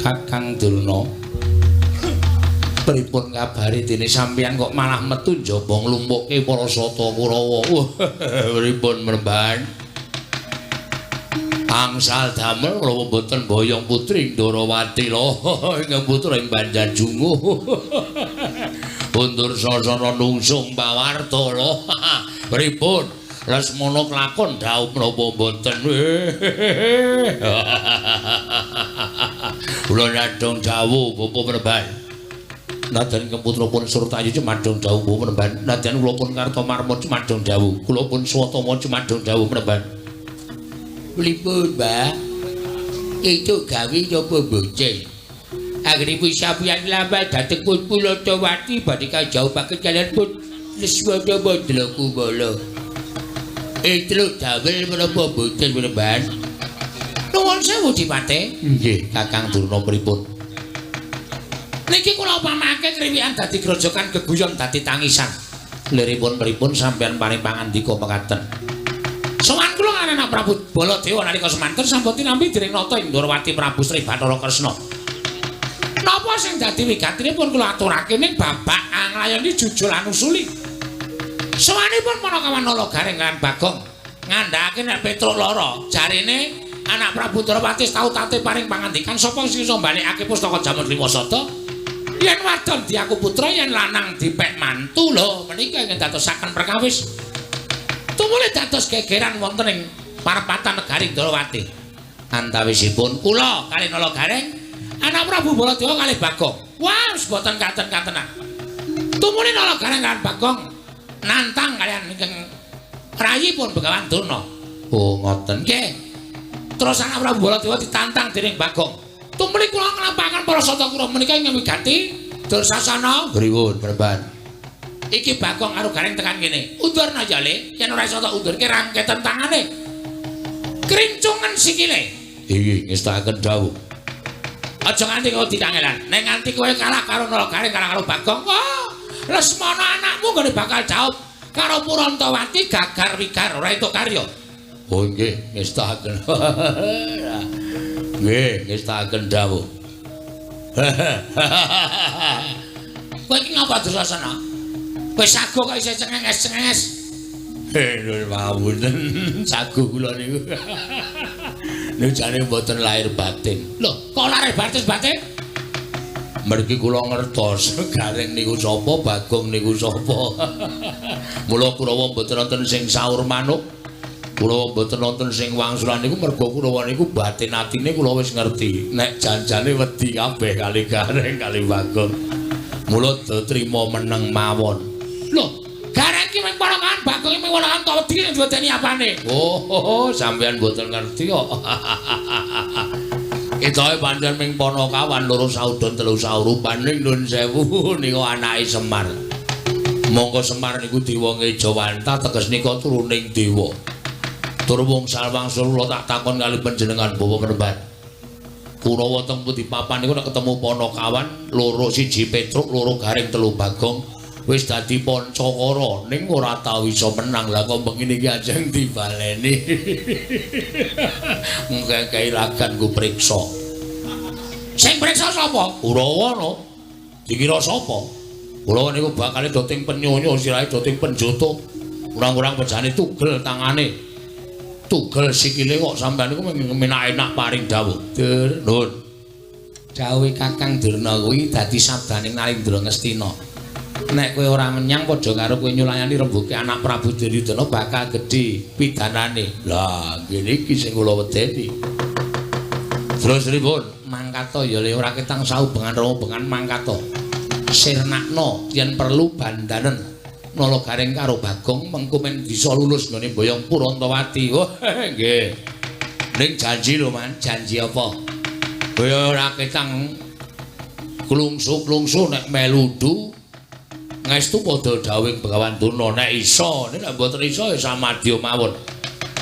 Kakang Durna, pripun kabare dene sampeyan kok malah metu njaba nglumpukke para sata Kurawa? Pripun mremban? Angsal damel kula mboten boyong putri Ndorowati lho, ingkang putra ing Banjarjungu. Undur sasana nungsung pawarta lho. Pripun? Lesmana klakon dhaup menapa mboten? Kula nyadong dawuh Bapak Mremban. Nadyan ingkang putra pun Surtayu cumadong dawuh Bapak Mremban. Nadyan kula pun Kartomarma cumadong dawuh. Kula pun Swatama cumadong dawuh Mremban. Pripun, Mbah? Itu gawe napa mboten? Anggenipun sampeyan lambat dhateng pun Purantawati badhe kajauhaken kaliyan pun Lesmana Mandrakumala. Etruk damel menapa mboten Mremban? Nuwun sewu Dipate. Nggih, Kakang Durna pripun? Niki kula upamake kriwikan dadi grojokan geguyon dadi tangisan. Liripun pripun sampeyan paring pangandika mekaten? Sowan kula kaliyan anak Prabu Baladewa nalika semanten sampun tinampi dening nata ing Ndorowati Prabu Sri Bathara Kresna. Napa sing dadi wigatinipun kula aturake ning babak anglayoni jujul anusuli. Sowanipun Panakawan Nala Gareng lan Bagong ngandhakake nek Petruk lara, jarine anak Prabu Ndorowati tau tate paring pangandikan sapa sing iso mbalekake pustaka Jamun Limasada? Yen wadon diaku putra, yen lanang dipek mantu lho, menika ingkang dadosaken perkawis. Tumuli dados gegeran wonten ing parepatan negari Ndorowati. Antawisipun kula kalih Nala Gareng, anak Prabu Baladewa kalih Bagong. Wah, wis boten katen-katenan. Tumuli Nala Gareng lan Bagong nantang kaliyan ingkang rayipun Begawan Durna. Oh, ngoten nggih. Terus anak Prabu Baladewa ditantang dening Bagong. Tumuli kula nglampahaken para sata kura menika ingkang wigati Dursasana. Pripun, Mremban? Iki Bagong karo Gareng tekan kene. Undurna ya, Le. Yen ora iso tak undurke rangketen tangane. Krincungan sikile. Iki ngestakaken dawuh. Aja nganti kowe dikangelan. Nek nganti kowe kalah karo Nala Gareng kalah karo Bagong, wah, Lesmana anakmu nggone bakal jauh karo Purantawati gagar wigar ora entuk karya. Oh nggih, ngestakaken. Nggih, ngestakaken dawuh. Kowe iki ngapa Dursasana? Kowe sago kok isih cengenges-cengenges. Nuwun pangapunten, sago kula niku. Niku jane mboten lahir batin. Lho, kok lahir batin batin? Mergi kula ngertos Gareng niku sapa, Bagong niku sapa. Mula Kurawa mboten wonten sing saur manuk. Kula mboten wonten sing wangsulan niku mergo Kurawa niku batin atine kula wis ngerti. Nek janjane wedi kabeh kali Gareng kali Bagong. Mula trima meneng mawon. Lho, Gareng ki mung ponakan, Bagong ki mung ponakan kok wedi nek diwedeni apane? Oh, sampeyan mboten ngerti kok. Ketoke pancen ming panakawan loro saudon telu saurupan ning nun sewu niku anake Semar. Monggo Semar niku dewa ngejawantah teges nika turuning dewa. Tur wong salwangsul kula tak takon kali panjenengan Bapak Mremban. Kurawa teng pundi papan niku nek ketemu panakawan loro siji Petruk loro Gareng telu Bagong wis dadi pancakara ning ora tau iso menang. Lah kok bengi iki ajeng dibaleni. Ngekeki lagan ku priksa. Sing priksa sapa? Kurawa no. Dikira sapa? Kurawa niku bakale doting penyonyo sirahe doting penjoto. Kurang-kurang pejane tugel tangane. Tugel sikile kok sampean niku menak-enak paring dawuh. Dur, Nun. Dawuhe Kakang Durna kuwi dadi sabdaning Narendra Ngastina. Nek kowe ora menyang padha karo kowe nyulayani rembuke anak Prabu Duryudana bakal gedhe pidanane. Lah, ngene iki sing kula wedeni. Terus pripun? Mangkata ya le ora ketang saubengan robengan mangkata. Sirnakno yen perlu bandanen Nala Gareng karo Bagong mengko men bisa lulus nggone Boyong Purantawati. Oh, nggih. Ning janji lho, Man. Janji apa? Kowe ora ketang klungsu-klungsu nek meludu ngestu padha dawuhing Begawan Durna nek iso, nek mboten iso ya samadya mawon.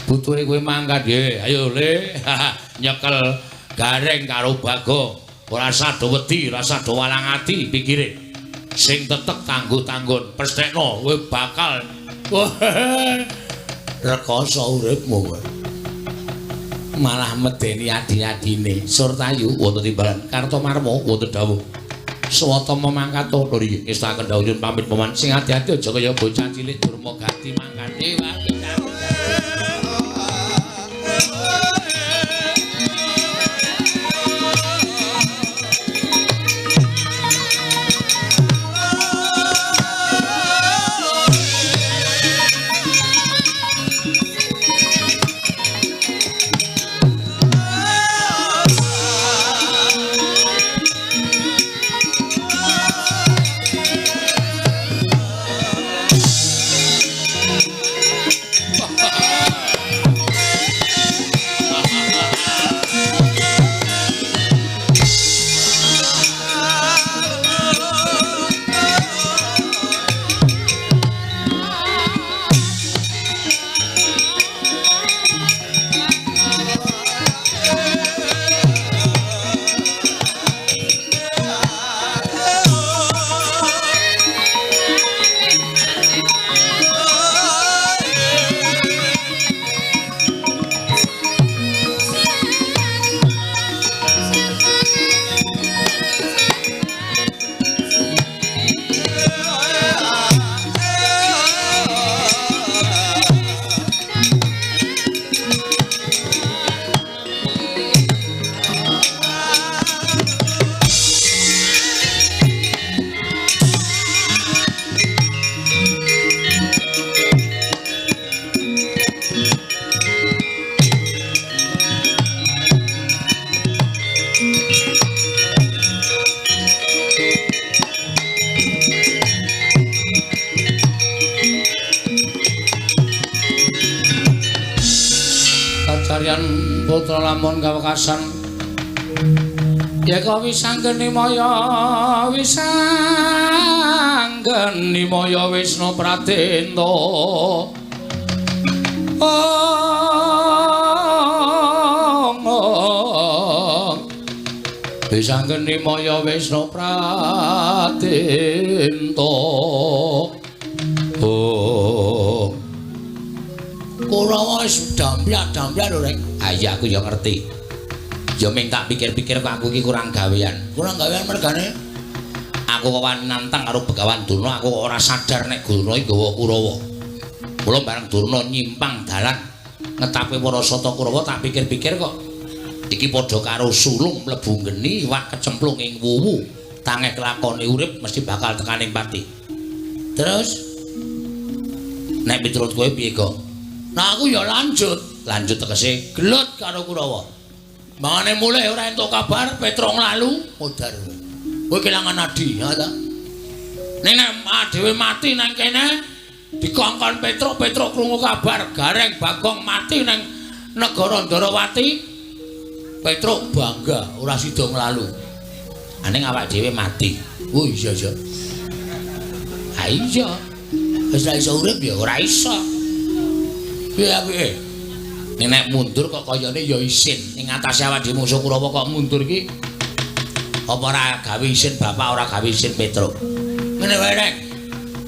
Butuhe kowe mangkat nggih. Ayo le, nyekel Gareng karo Bagong. Ora sado wedi, ora sado walang ati pikire. Sing tetek tangguh-tanggun, pesthekno kowe bakal rekoso uripmu kowe. Malah medeni adi-adine. Surtayu wonten timbalan Kartomarmo wonten dawuh. Swatama mangkat to nggih ngestakaken dawuh nyuwun pamit paman sing ati-ati aja kaya bocah cilik durma gati mangkate wae. Putra lamun kawekasan yeka wisanggeni maya wisanggeni maya Wisnu Pradenta wisanggeni maya Wisnu Pradenta. Oh Kurawa wis dampyak-dampyak lho rek. Ah iya aku ya ngerti. Ya ming tak pikir-pikir kok aku iki kurang gawean. Kurang gawean mergane aku kok wani nantang karo Begawan Durna, aku kok ora sadar nek Durna iki nggawa Kurawa. Mula bareng Durna nyimpang dalan ngetape para sata Kurawa tak pikir-pikir kok iki padha karo sulung mlebu geni iwak kecemplung ing wuwu. Tangeh kelakone urip mesti bakal tekaning pati. Terus nek miturut kowe piye kok? Nah aku ya lanjut, lanjut tegese gelut karo Kurawa. Mangane mulih ora entuk kabar Petruk nglalu modar. Kowe kelangan adi, ya ta? Ning nek dhewe mati nang kene dikongkon Petruk, Petruk krungu kabar Gareng Bagong mati nang negara Ndarawati. Petruk bangga ora sida nglalu. Aning awak dhewe mati. Oh iya iya. Ha iya. Wis ra iso urip ya ora iso. Piye apike? Nek mundur kok kayane ya isin. Ing atase awak dhewe musuh Kurawa kok mundur iki apa ora gawe isin bapak ora gawe isin Petruk. Ngene wae rek.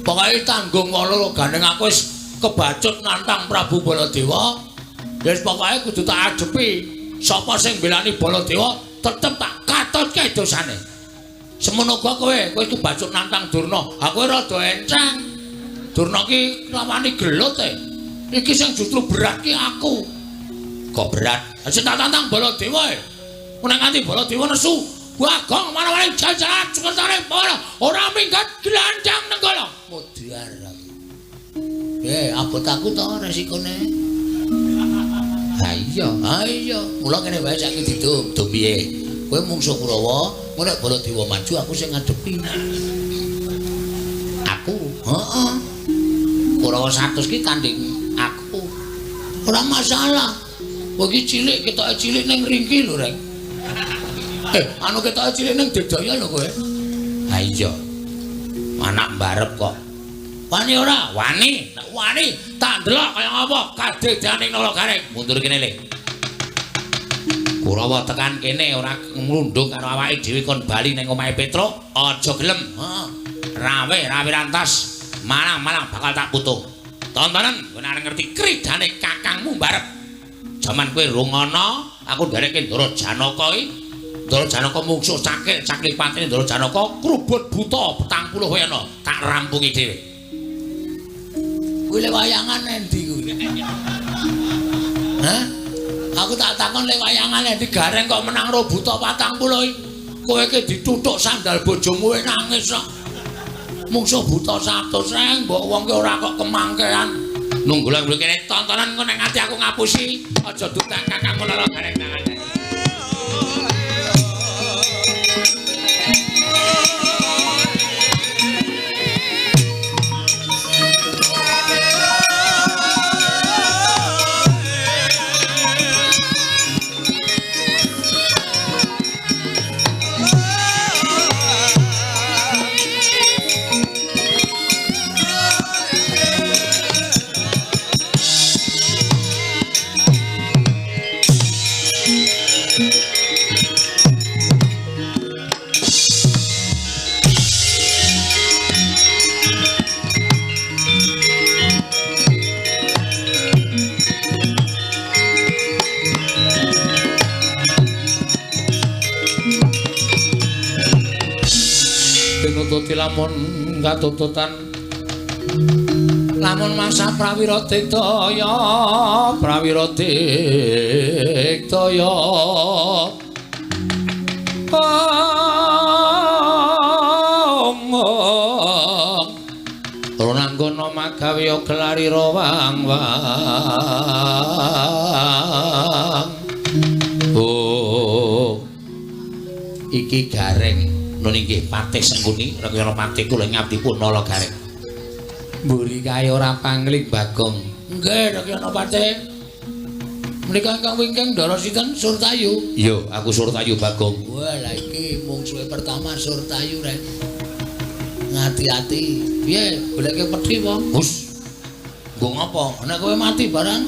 Pokoke tanggung wala gandeng aku wis kebacut nantang Prabu Baladewa. Ya wis pokoke kudu tak adepi. Sapa sing mbelani Baladewa tetep tak katutke dosane. Semono uga kowe, kowe kebacut nantang Durna. Aku rada enceng. Durna ki lawani gelut e. Iki sing justru berat ki aku. Kok berat? Sing tak tantang Baladewa e. Nek nganti Baladewa nesu, Bagong mana-mana jajaran sukertane para ora minggat gelandang nenggala. Modar aku. Abot aku to resikone. Ha iya, ha iya. Mula kene wae saiki didum, dum piye? Kowe mungsuh Kurawa, engko nek Baladewa maju aku sing ngadepi. Aku, heeh. Kurawa 100 ki tanding aku. Ora masalah. Kowe iki cilik, ketoke cilik ning ringki lho, Rek. Anu ketoke cilik ning Dedaya lho kowe. Ha iya. Anak mbarep kok. Wani ora? Wani. Nek wani tak ndelok kaya ngapa kadedane Nala Gareng. Mundur kene le. Kurawa tekan kene ora nglundung karo awake dhewe kon bali ning omahe Petruk, aja gelem. Heeh. Rawe, rawe rantas. Malang-malang bakal tak putung. Tontonan kowe nek ngerti kridane kakangmu mbarep. Jaman kowe rung ana, aku nderekke Ndara Janaka iki. Ndara Janaka mungsuh cakil, cakil patine Ndara Janaka krubut buta 40 wena, tak rampungi dhewe. Kuwi le wayangan endi kuwi? Hah? Aku tak takon le wayangan endi Gareng kok menang ro buta 40 iki. Kowe iki dituthuk sandal bojomu nangis kok. Mungsuh buta 100 reng mbok wong ki ora kok kemangkean. Nunggu lho kene tontonan engko nek ati aku ngapusi, aja dutang kakangku lara Gareng tangan. Tinututi lamun katututan lamun masa prawira diktaya prawira diktaya Ronanggana magawe gelari rawang wang. Oh, iki Gareng. Nun inggih Patih Sengkuni, Rekyana Patih kula ngabdi pun Nala Gareng. Mburi kae ora pangling Bagong. Nggih Rekyana Patih. Menika ingkang wingking Ndara sinten? Surtayu. Iya, aku Surtayu Bagong. Wah, lha iki mungsuhe pertama Surtayu rek. Ngati-ati. Piye goleke pedhi apa? Hus. Nggo ngapa? Nek kowe mati barang.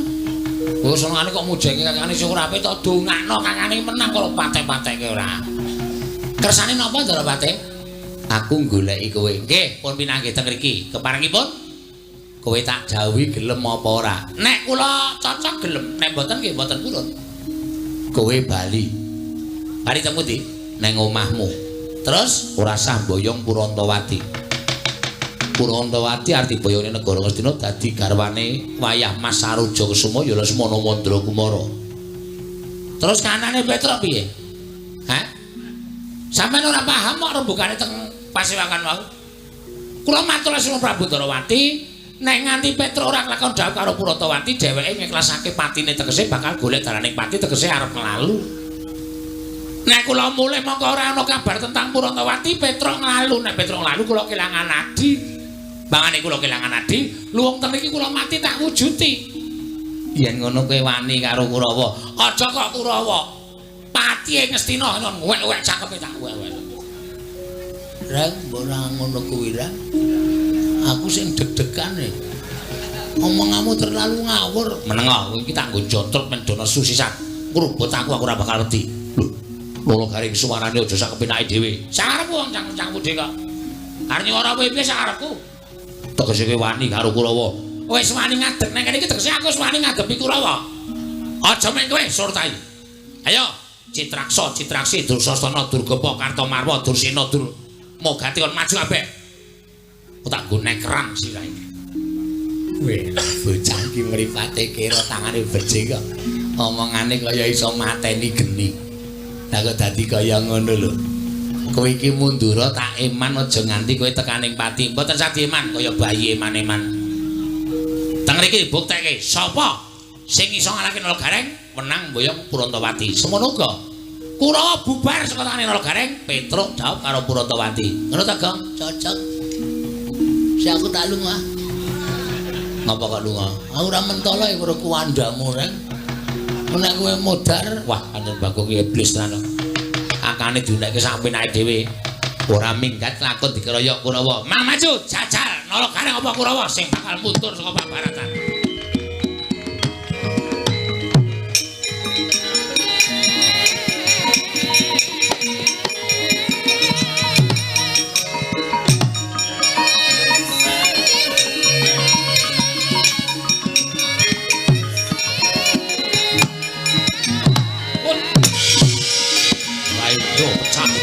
Kowe senengane kok mujenge kakane sing ora apik to dongakno kakane menang kok pate-pateke ora. Kersane napa Ndara Patih? Aku goleki kowe. Nggih, pun pinanggih teng mriki. Keparengipun kowe tak jauhi gelem apa ora? Nek kula cocok gelem, nek mboten nggih mboten purun. Kowe bali. Bali teng pundi? Neng omahmu. Terus ora sah mboyong Purantawati. Purantawati arti boyone negara Ngastina dadi garwane wayah Mas Saruja Kusuma ya Lesmana Mandra Kumara. Terus kanane Petruk piye? Hah? Sampeyan ora paham kok rembugane teng pasewakan wau. Kula matur Lesmana Prabu Ndarawati, nek nganti Petruk ora nglakon dhawuh karo Purantawati, dheweke ngiklasake patine tegese bakal golek dalaning pati tegese arep nglalu. Nek kula mulih mongko ora ana kabar tentang Purantawati, Petruk nglalu. Nek Petruk nglalu kula kelangan adi. Bangane kula kelangan adi, luwung teng iki kula mati tak wujuti. Yen ngono kowe wani karo Kurawa. Aja kok Kurawa. Pati Ngastina wek-wek cangkeme tak wek-wek. Reng mbok ora ngono kuwi ra. Aku sing deg-degan e. Omonganmu terlalu ngawur. Menengah kowe iki tak nggo jontrot men do nesu sisan. Ngrubut aku ora bakal wedi. Lho, Lolo Garing suarane aja sak kepenake dhewe. Sakarepku wong cangkem-cangkemmu dhewe kok. Arep nyuwara kowe piye sakarepku? Tegese kowe wani karo Kurawa. Wis wani ngadeg nang kene iki tegese aku wis wani ngadepi Kurawa. Aja mung kowe Surtayu. Ayo Citraksa, Citraksi, Dursasana, Durgapa, Kartamarwa, Dursena, Dur Mogati kon maju kabeh. Aku tak nggo nekeran sirahe. Weh, bocah iki mripate kira tangane becik kok. Omongane kaya iso mateni geni. Lah kok dadi kaya ngono lho. Kowe iki mundura tak eman aja nganti kowe tekaning pati. Mboten sah dieman kaya bayi eman-eman. Teng mriki dibuktekke sapa sing iso ngalahke Nala Gareng menang mboyong Purantawati. Semono uga Kurawa bubar saka tangane Nala Gareng, Petruk jawab karo Purantawati. Ngono ta, Gong? Cocok. Si aku tak lunga. Ngapa kok lunga? Aku ora mentolo ya karo kuwandamu, Reng. Nek kowe modar, wah pancen Bagong iblis tenan. Akane diunekke sak penake dhewe. Ora minggat lakon dikeroyok Kurawa. Mang maju, jajal Nala Gareng apa Kurawa sing bakal mundur saka pabaratan.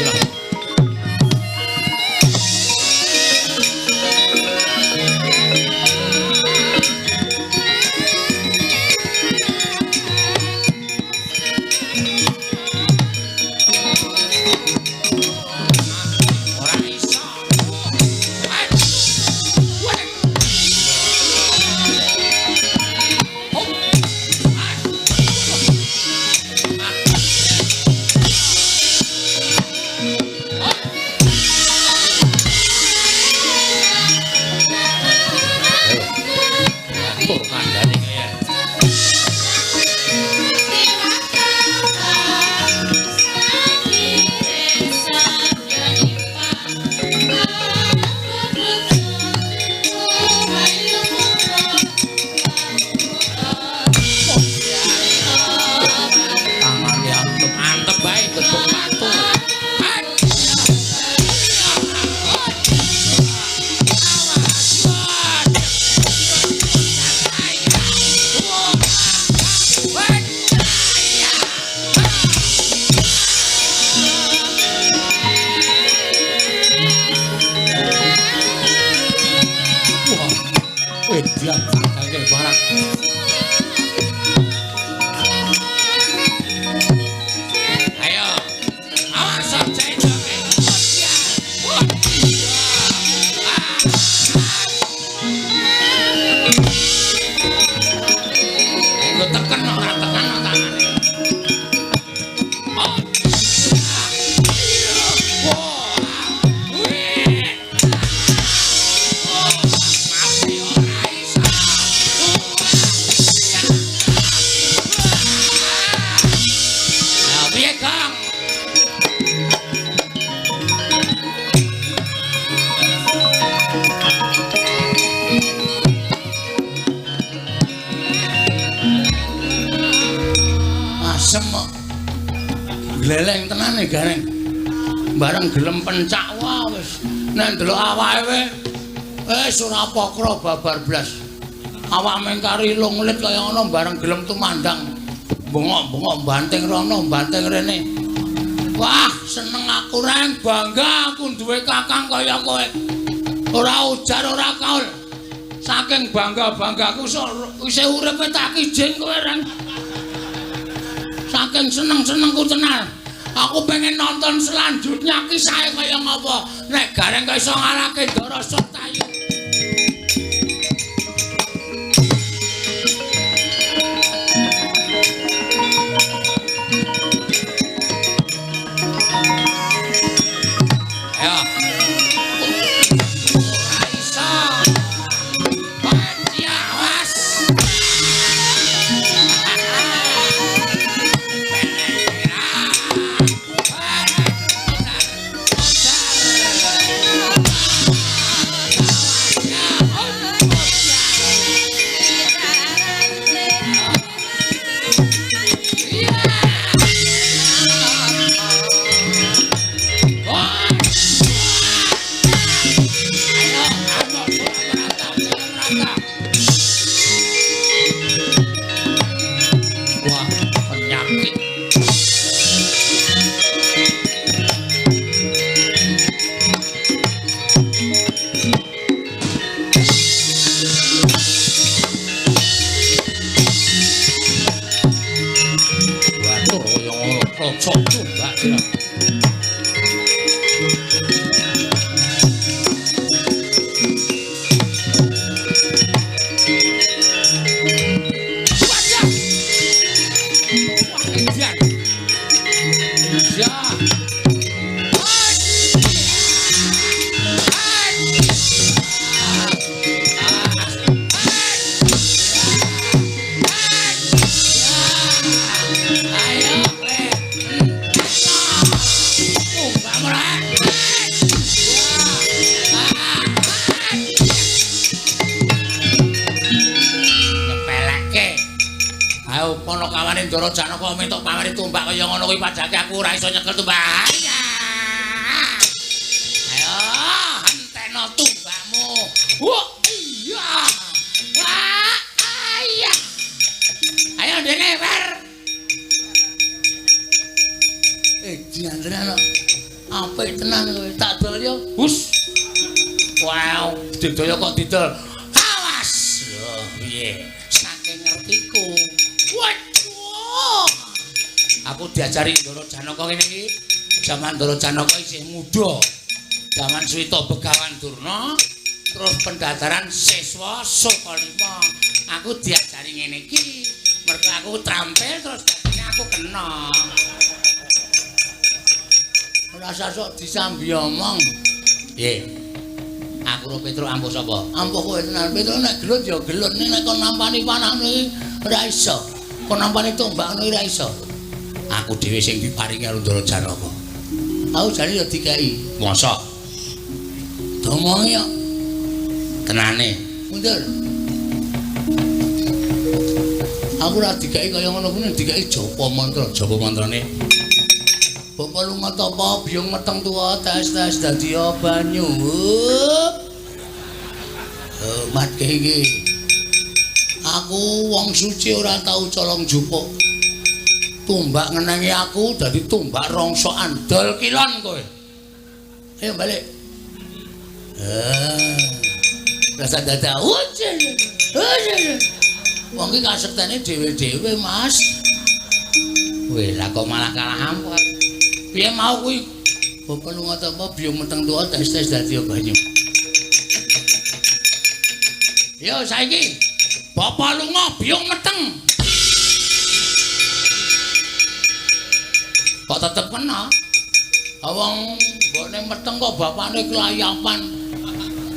sira. Gleleng tenan e Gareng. Bareng gelem pencak wah wis nek ndelok awake wis ora pokro babar blas. Awak mengkari lunglit kaya ngono bareng gelem tumandang. Bengok-bengok banting rono, banting rene. Wah, seneng aku Reng, bangga aku duwe kakang kaya kowe. Ora ujar ora kaul. Saking bangga-banggaku isih uripe tak kijing kowe Reng. Saking seneng-senengku tenan. Aku pengen nonton selanjutnya kisahe kaya ngapa. Nek Gareng kok iso ngalahke Ndara Sutayu. Ayo. Ora iso. Awas. Panakawane Ndara Janaka mintuk pameri tumbak kaya ngono kuwi pajake aku ora iso nyekel tumbak. Ayo, enteno tumbakmu. Wah, iya. Wah, iya. Ayo dene, Wer. Jian tenan kok. Apik tenan kowe. Tak dol yo. Hus. Wow, digdaya kok didol. Awas. Lho, piye? Saking ngertiku. Waduh. Aku diajari Ndara Janaka ngene iki. Jaman Ndara Janaka isih muda. Jaman Swita Begawan Durna, terus pendadaran siswa saka 5. Aku diajari ngene iki. Mergo aku trampil terus dadine aku kena. Ora sasok disambi omong. Piye? Aku ro Petruk ampuh sapa? Ampuh kowe tenan. Petruk nek gelut ya gelut, nek kon nampani panah ngono iki ora iso. Kon nampani tombak ngono iki ora iso. Aku dhewe sing diparingi karo Ndara Janaka. Aku jane ya dikeki. Mosok? Domongi kok. Tenane. Mundur. Aku ora dikeki kaya ngono kuwi, dikeki japa mantra, japa mantrane. Bapak lunga tapa biyung meteng tuwa tes-tes dadi banyu. Matke iki. Aku wong suci ora tau colong jupuk. Tumbak ngenengi aku dadi tumbak rongsokan dol kilon kowe. Ayo balik. Rasa dada. Wong iki kasektene dhewe-dhewe, Mas. Weh, lah kok malah kalah ampuh. Piye mau kuwi? Bapak lunga tapa biyung meteng tuwa tes-tes dadi banyu. Yo saiki bapak lunga biyung meteng. Kok tetep kena? Wong mbokne meteng kok bapakne kelayapan.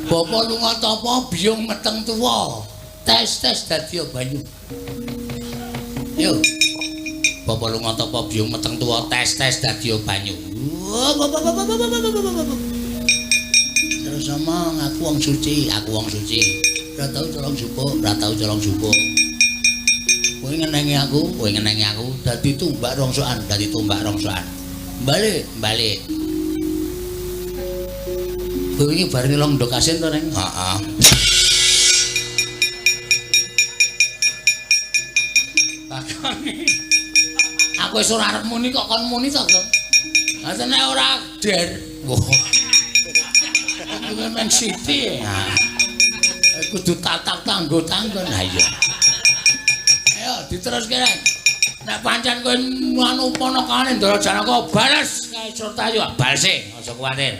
Bapak lunga tapa biyung meteng tuwa tes-tes dadi banyu. Yo. Bapak lunga tapa biyung meteng tuwa tes-tes dadi banyu. Terus omong aku wong suci, aku wong suci. Ora tau colong jupuk, ora tau colong jupuk. Kowe ngenengi aku, kowe ngenengi aku dadi tumbak rongsokan, dadi tumbak rongsokan. Balik, balik. Kowe iki bareng nyolong ndok asin to, Neng? Heeh. Bakone. Aku wis ora arep muni kok kon muni to, Gong. Lah nek ora der. Wah. Kuwi men siti. Nah. Kudu tatak tanggo-tanggo. Nah iya. Ayo diteruske rek. Nek pancen kowe anu ponakane Ndara Janaka bales kae Surtayu, balese, aja kuwatir.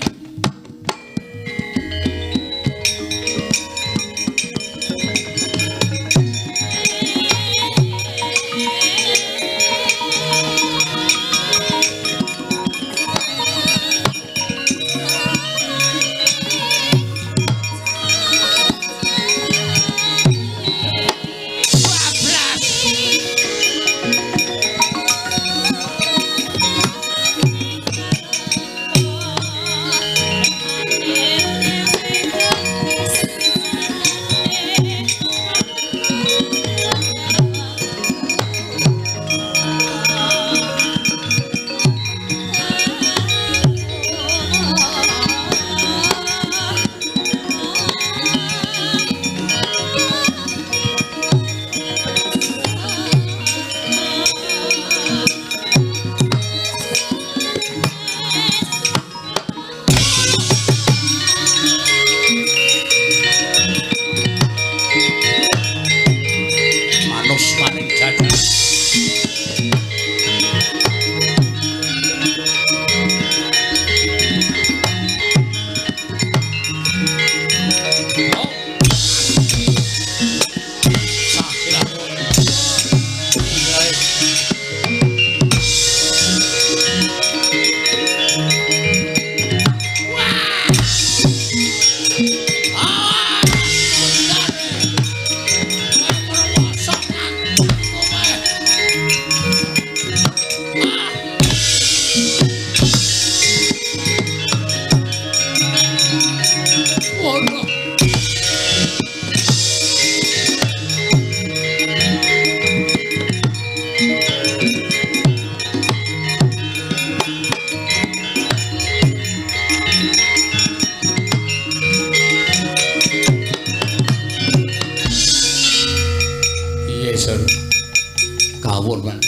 Kawon, Mas.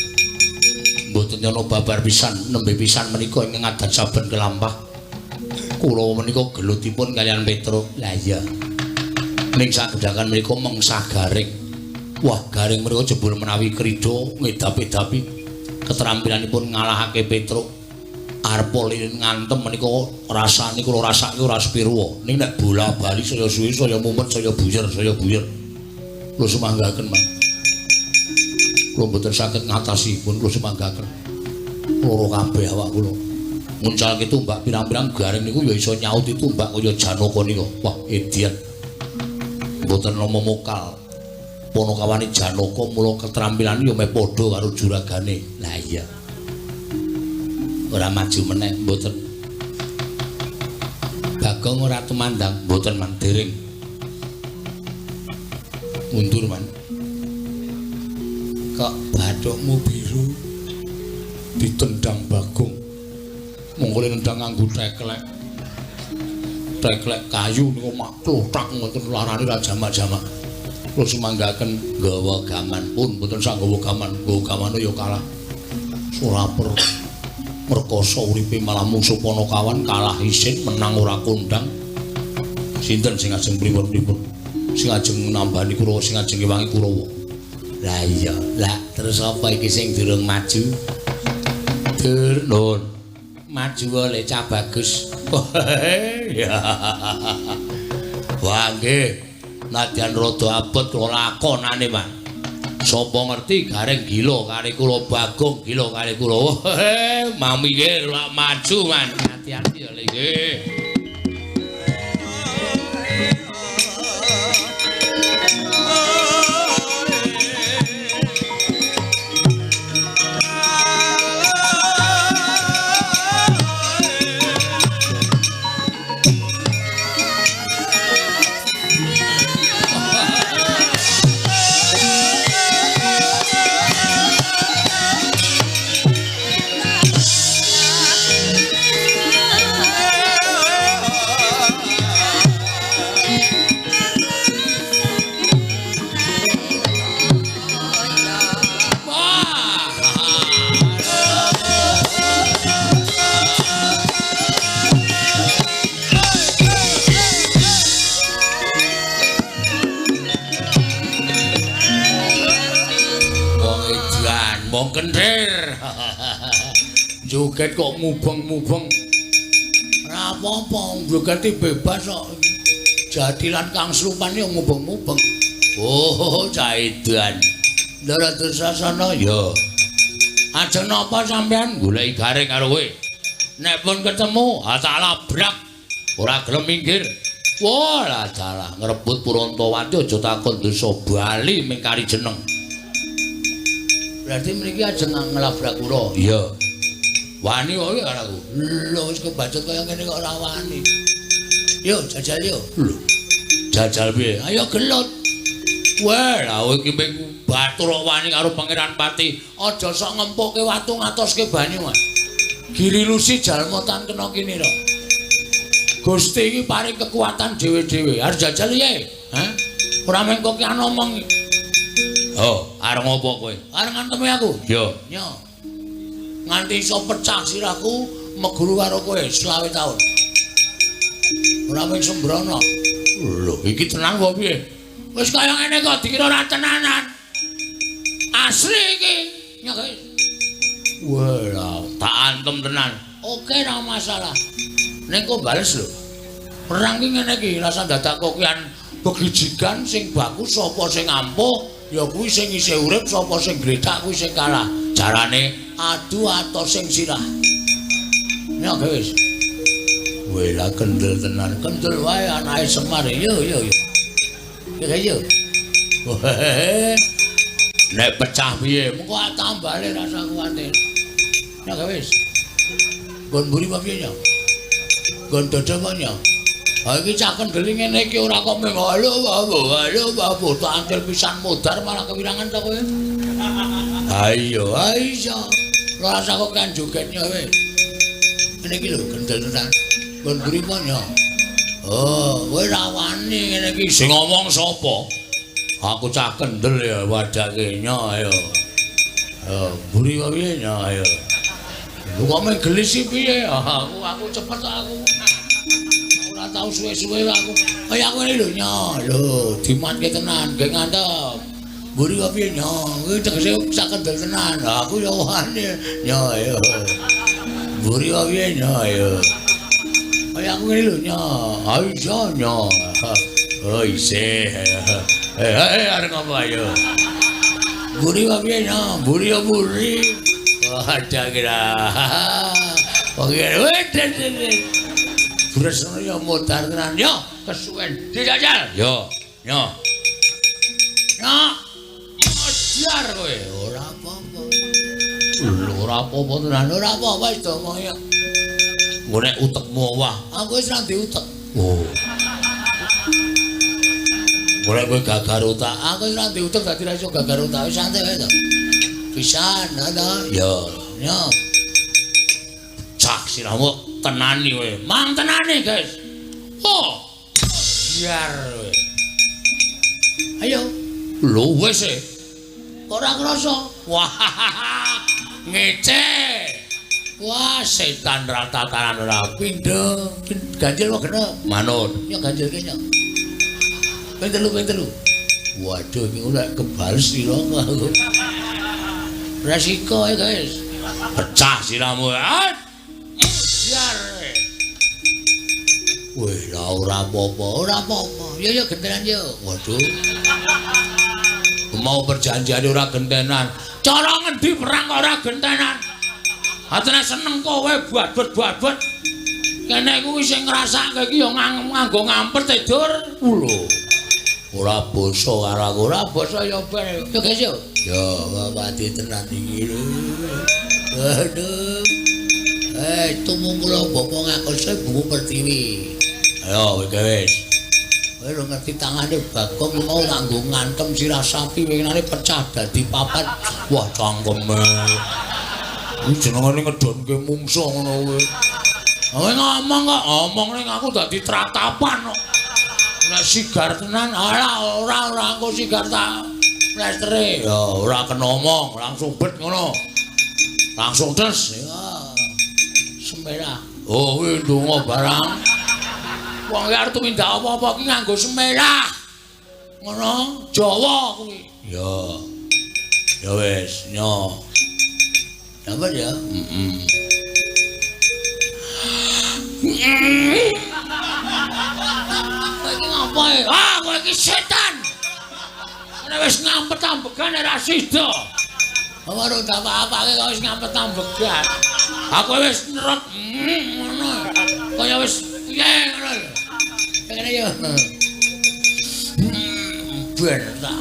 Mboten ana babar pisan, nembe pisan menika ingkang adat saben kelampah. Kula menika gelutipun kaliyan Petruk. Lah iya. Ning sagedhakan menika mengsah Gareng. Wah, Gareng menika jebul menawi krida ngedapi-dapi ketrampilanipun ngalahake Petruk. Arpa lilin ngantem menika rasane kula rasake ora sepirwa. Ning nek bola-bali saya suwe saya mumet saya buyer saya buyer. Kula sumanggaken, Mas. Kula mboten saged ngatasi pun kula sumanggaken. Loro kabeh awak kula. Nguncalke tumbak pirang-pirang Gareng niku ya iso nyauti tumbak kaya Janaka nika. Wah, edian. Mboten nama mokal. Panakawane Janaka mula ketrampilan ya meh padha karo juragane. Lah iya. Ora maju meneh mboten. Bagong ora tumandang mboten man dereng. Mundur man. Kok bathukmu biru ditendang Bagong. Monggo nendang nganggo teklek. Teklek kayu niku mak klothak ngoten larane ra jamak-jamak. Kula sumanggaken nggawa gaman pun mboten sak nggawa gaman, nggawa gamane ya kalah. Ora per merkosa uripe malah mungsuh Panakawan kalah isin menang ora kondang. Sinten sing ajeng pripun-pripun? Sing ajeng nambani Kurawa, sing ajeng ngewangi Kurawa. Lah iya, lah terus apa iki sing durung maju? Dur, nun. Maju oleh cah bagus. Wah nggih, nadyan rada abot kula lakonane, Pak. Sapa ngerti Gareng gila karo kula, Bagong gila karo kula. Mami nggih lak maju, Man. Hati-hati ya nggih. Joget kok mubeng-mubeng. Ora apa-apa, jogete bebas kok. Jatilan kang slupan yo mubeng-mubeng. Oh, caidan. Ndara Dursasana ya. Ajeng napa sampean goleki Gareng karo kowe? Nek pun ketemu, ha tak labrak. Ora gelem minggir. Wah, lah dalah ngrebut Purantawati aja takon desa bali ming kari jeneng. Berarti mriki ajeng nglabrak kula. Iya. Wani kok karo aku. Lho wis kebacut kaya ngene kok ora wani. Yo jajal yo. Lho. Jajal piye? Ayo gelut. Wah, lha iki ming batur kok wani karo Pangeran Pati. Aja sok ngempukke watu ngatoske banyu, Mas. Giri lusi jalma tan kena kinira. Gusti iki paring kekuatan dhewe-dhewe. Arep jajal piye? Hah? Ora mung kok ki omong. Oh, arep ngopo kowe? Arep ngantemi aku. Yo. Nyo. Nganti iso pecah sirahku meguru karo kowe 25 taun. Ora mung sembrono. Lho, iki tenan kok piye? Wis kaya ngene kok dikira ora tenanan. Asli iki. Nyok. Wah, tak antem tenan. Oke, ora masalah. Ning kok bales lho. Perang ki ngene iki, rasa dadak kokian begijigan sing bagus sapa sing ampuh, ya kuwi sing isih urip, sapa sing gletak kuwi sing kalah. Carane adu atos sing sirah. Nyok wis. Wela kendel tenan, kendel wae anake Semar. Yo yo yo. Yo yo. Nek pecah piye? Mengko tambale rasa kuwatir. Nyok wis. Nggon mburi apa piye nyok? Nggon dada apa nyok? Ha iki cah kendel ngene iki ora kok mung halo halo halo tak antil pisan modar malah kewirangan ta kowe. Ayo, ayo. Rasa kok kan jogetnya kowe. Ngene iki lho kendel tenan. Nggon mburi apa nyok? Oh, kowe ra wani ngene iki. Sing ngomong sapa? Aku cah kendel ya wadake nyo ayo. Oh, mburi apa piye nyo ayo. Lho kok mung gelis iki piye? Aku cepet aku. Ora tau suwe-suwe aku. Kaya aku ngene lho nyo. Lho, dimatke tenan, nggih ngantep. Mburi kok piye nyo? Kuwi tegese sak kendel tenan. Lah aku yo wani nyo ayo. Mburi kok piye nyo ayo. Kaya aku ngene lho nyo. Ha iya nyo. Oh isih. Eh arep ngopo ayo. Mburi kok piye nyo? Mburi yo mburi. Wadah kira. Wong ngene. Bresno yo modar tenan yo kesuwen dijajal yo nyo nyo modar kowe ora apa-apa lho ora apa-apa tenan ora apa-apa wis omong yo nggo nek utekmu wah aku wis ra ndek utek oh nggo nek kowe gagar otak aku wis ra ndek utek dadi ra iso gagar otak wis santai wae to pisan to yo nyo cak sirahmu tenani kowe. Mang tenani, guys. Oh. Biar kowe. Ayo. Lho wis e. Ora krasa. Wah. Ngece. Wah, setan ratataran ora pindho. Ganjil wae genep. Manut. Yo ganjilke yo. Ping telu, ping telu. Waduh, iki ora kebales sira aku. Resiko ya, guys. Pecah sirahmu. Ah. Wih, lah ora apa-apa, ora apa-apa. Yo yo gentenan yo. Waduh. Mau perjanjian ora gentenan. Cara ngendi perang kok ora gentenan? Atene seneng kowe babet-babet. Kene kuwi sing ngrasake iki yo nganggo ngampet e, Dur. Lho. Ora basa karo aku, ora basa yo ben. Yo guys yo. Yo mati tenan iki. Aduh. Tumung kula bapa ngakoso Ibu Pertiwi. Ayo wis. Kowe lho ngerti tangane Bagong mau nganggo ngantem sirah sapi winginane pecah dadi papat. Wah cangkeme. Kuwi jenengane ngedonke mungsuh ngono kuwi. Kowe ngomong kok, ngomong ning aku dadi tratapan kok. Nek sigar tenan, ora ora ora engko sigar tak plestere. Ya ora kena omong, langsung bet ngono. Langsung des. Ya. Semelah. Oh, kuwi ndonga barang. Wong iki arep tumindak apa-apa ki nganggo semelah. Ngono, Jawa kuwi. Ya. Ya wis, nyo. Dapat ya? Heeh. Kowe iki ngapa? Ah, kowe iki setan. Nek wis ngampet ambegan ora sida. Ora tak apa-apake kok wis ngampet ambegan. Aku wis nyerot ngono. Kaya wis piye ngono lho. Kene yo. Ben tak.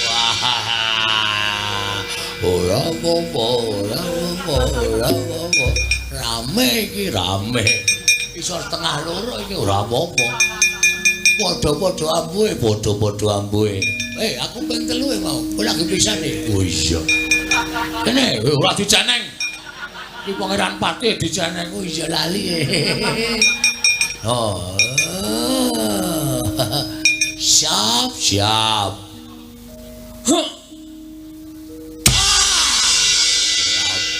Wah. Ora apa-apa, ora apa-apa, ora apa-apa. Rame iki rame. Iso 1:30 iki ora apa-apa. Padha-padha ambuhe, padha-padha ambuhe. Aku ping 3 mau. Kowe lagi pisan e. Oh iya. Kene ora diceneng. Iki Pangeran Patih diceneng. Oh iya lali. Oh. Siap, siap. Huh.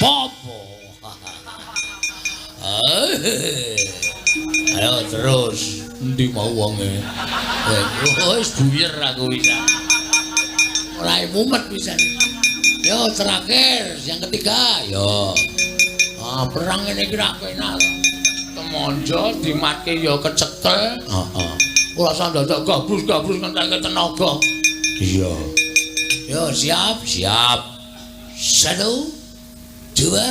Apa-apa. Ayo terus. Endi mau wonge? Wis buyer aku bisa. Ora mumet pisan. Yo terakhir yang ketiga, yo. Ah perang ngene iki ra penak. Temonjo dimatke yo kecekel. Heeh. Ora usah dadak gabrus-gabrus ngentekke tenaga. Iya. Yo siap, siap. 1, 2,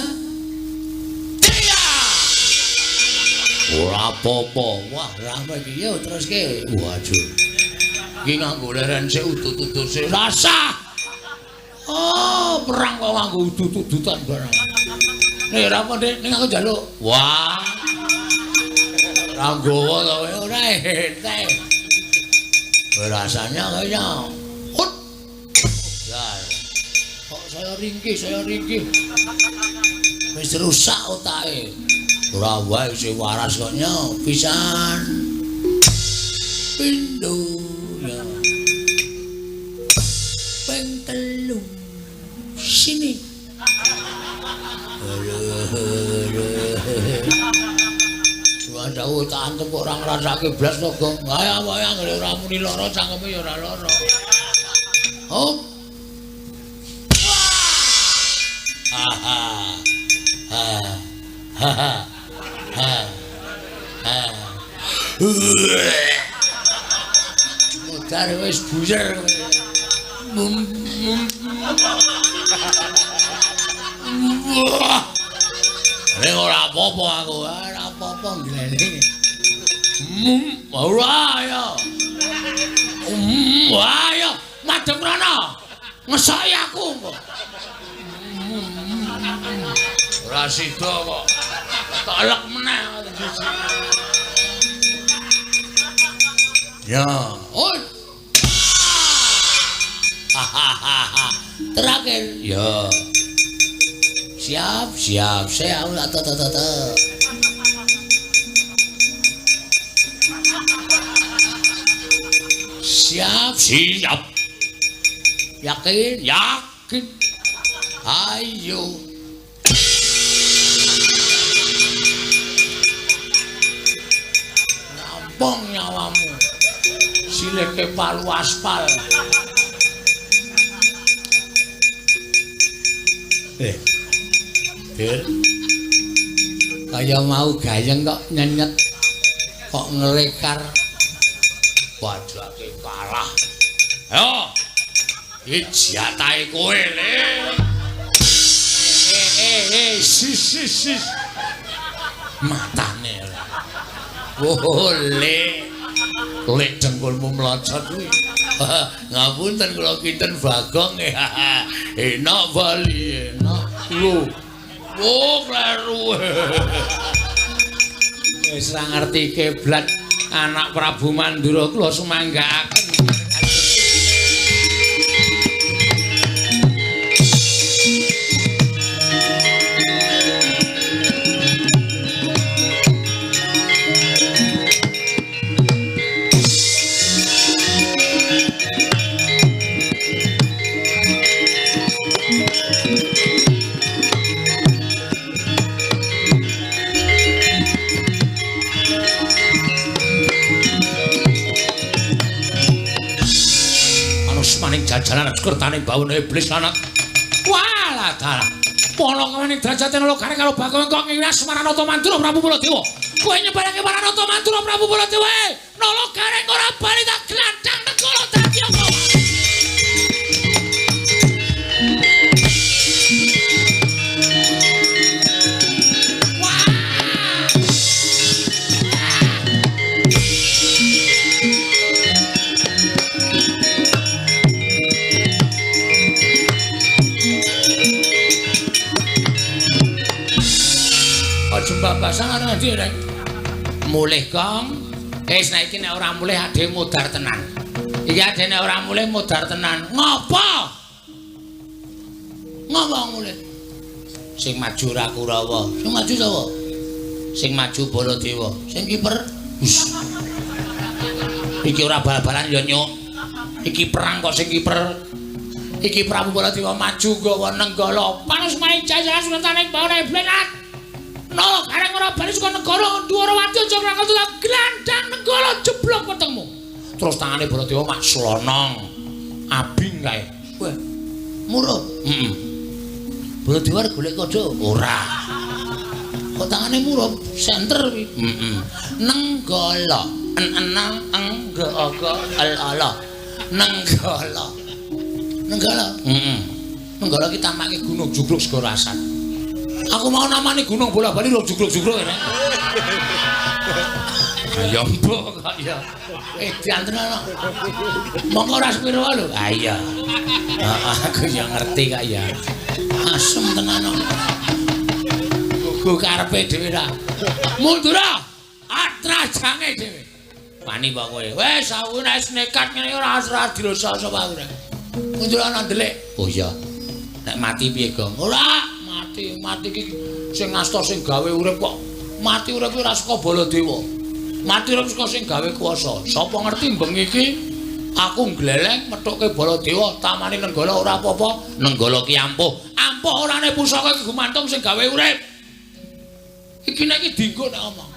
3. Ora apa-apa. Wah, rame iki yo teruske. Waduh. Iki nganggo leren sik udut-udut sik rasah. Oh, perang kok nganggo udut-udutan barang. Nek ora apa, Dik, ning aku njaluk. Wah. Ora nggawa to kowe ora entek. Rasanya kaya hut. Lah. Kok saya ringkih, saya ringkih. Wis rusak otake. Ora wae sing waras kok nyo pisan. Pindho ya. Ping 3. Sini. Waduh, tak antem kok ora ngrasake blas to, Gong. Ayo ayo anggere ora muni lara cangkeme ya ora lara. Hop. Ha ha. Ha. Ha ha. Ha. Modar wis buyer. Nek ora apa-apa aku, ora apa-apa ngleleng. Ora ya. Ayo madhep rono. Ngesoki aku kok. Ora sida kok. Tak elek meneh siji. Ya, oh. Terakhir. Ya. Siap, siap. Saya atau Siap, siap. Yakin, yakin. Ayo. Nampong nyawamu. Sileke palu aspal. Dir. Kaya mau gayeng kok nyenyet, kok ngelekar. Wajake kalah. Ayo. Iki jatahe kowe, Le. Sis sis sis. Matane ora. Oh, Le. Lek dengkulmu mlocot kuwi. Ngapunten kula kinten Bagong. Enak bali, enak. Lho. Oh, kleru. Wis ora ngerti kiblat anak Prabu Mandura kula sumanggaaken. Jajaran kertane bawana iblis lanang. Walah dalah. Polo kawaning derajate nala gareng karo Bagong kok ngiras Maranata Mandura Prabu Baladewa. Kowe nyebarake Maranata Mandura Prabu Baladewa. Nala gareng ora bali tak glandang negara dadi apa? Jumbabasan karo ndi rek? Mulih, Kong. Wis nek iki nek ora mulih ade modar tenan. Iki ade nek ora mulih modar tenan. Ngopo? Ngopo mulih? Sing maju ora Kurawa. Sing maju sapa? Sing maju Baladewa. Sing kiper. Iki ora bal-balan ya, Nyuk. Iki perang kok sing kiper. Iki Prabu Baladewa maju nggawa Nenggala. Panus maing jaya sunatane bawana iblis. Nala gareng ora bali saka negara Ndwarawati aja ngrakal glandang Nenggala jeblok wetengmu. Terus tangane Baladewa mak slonong. Abing kae. Wah. Murup. Heeh. Baladewa arep golek kodho? Ora. Kok tangane murup? Senter kuwi. Heeh. Nenggala. En-enang eng g o g l a l. Nenggala. Nenggala. Heeh. Nenggala ki tamake gunung jugruk segara asat. Aku mau namani gunung bola-bali lho jugruk-jugruk ya. Ya mbok kok ya. Edan tenan kok. Mongko ora sepiro lho. Ha iya. Aku ya ngerti kok ya. Asem tenan kok. Gugu karepe dhewe ra. Mundura. Atrajange dhewe. Wani kok kowe. Wis aku nek nekat ngene ora ora dirosa sapa aku. Mundura nang ndelik. Oh iya. Nek mati piye, Gong? Ora. Mati iki sing ngasta sing gawe urip kok. Mati urip ora saka Baladewa. Mati urip saka sing gawe kuwasa. Sapa ngerti bengi iki aku ngleleng methuke Baladewa tamane Nenggala ora apa-apa. Nenggala ki ampuh. Ampuh Ampuh orane pusaka iki gumantung sing gawe urip. Iki nek iki dienggo nek omong.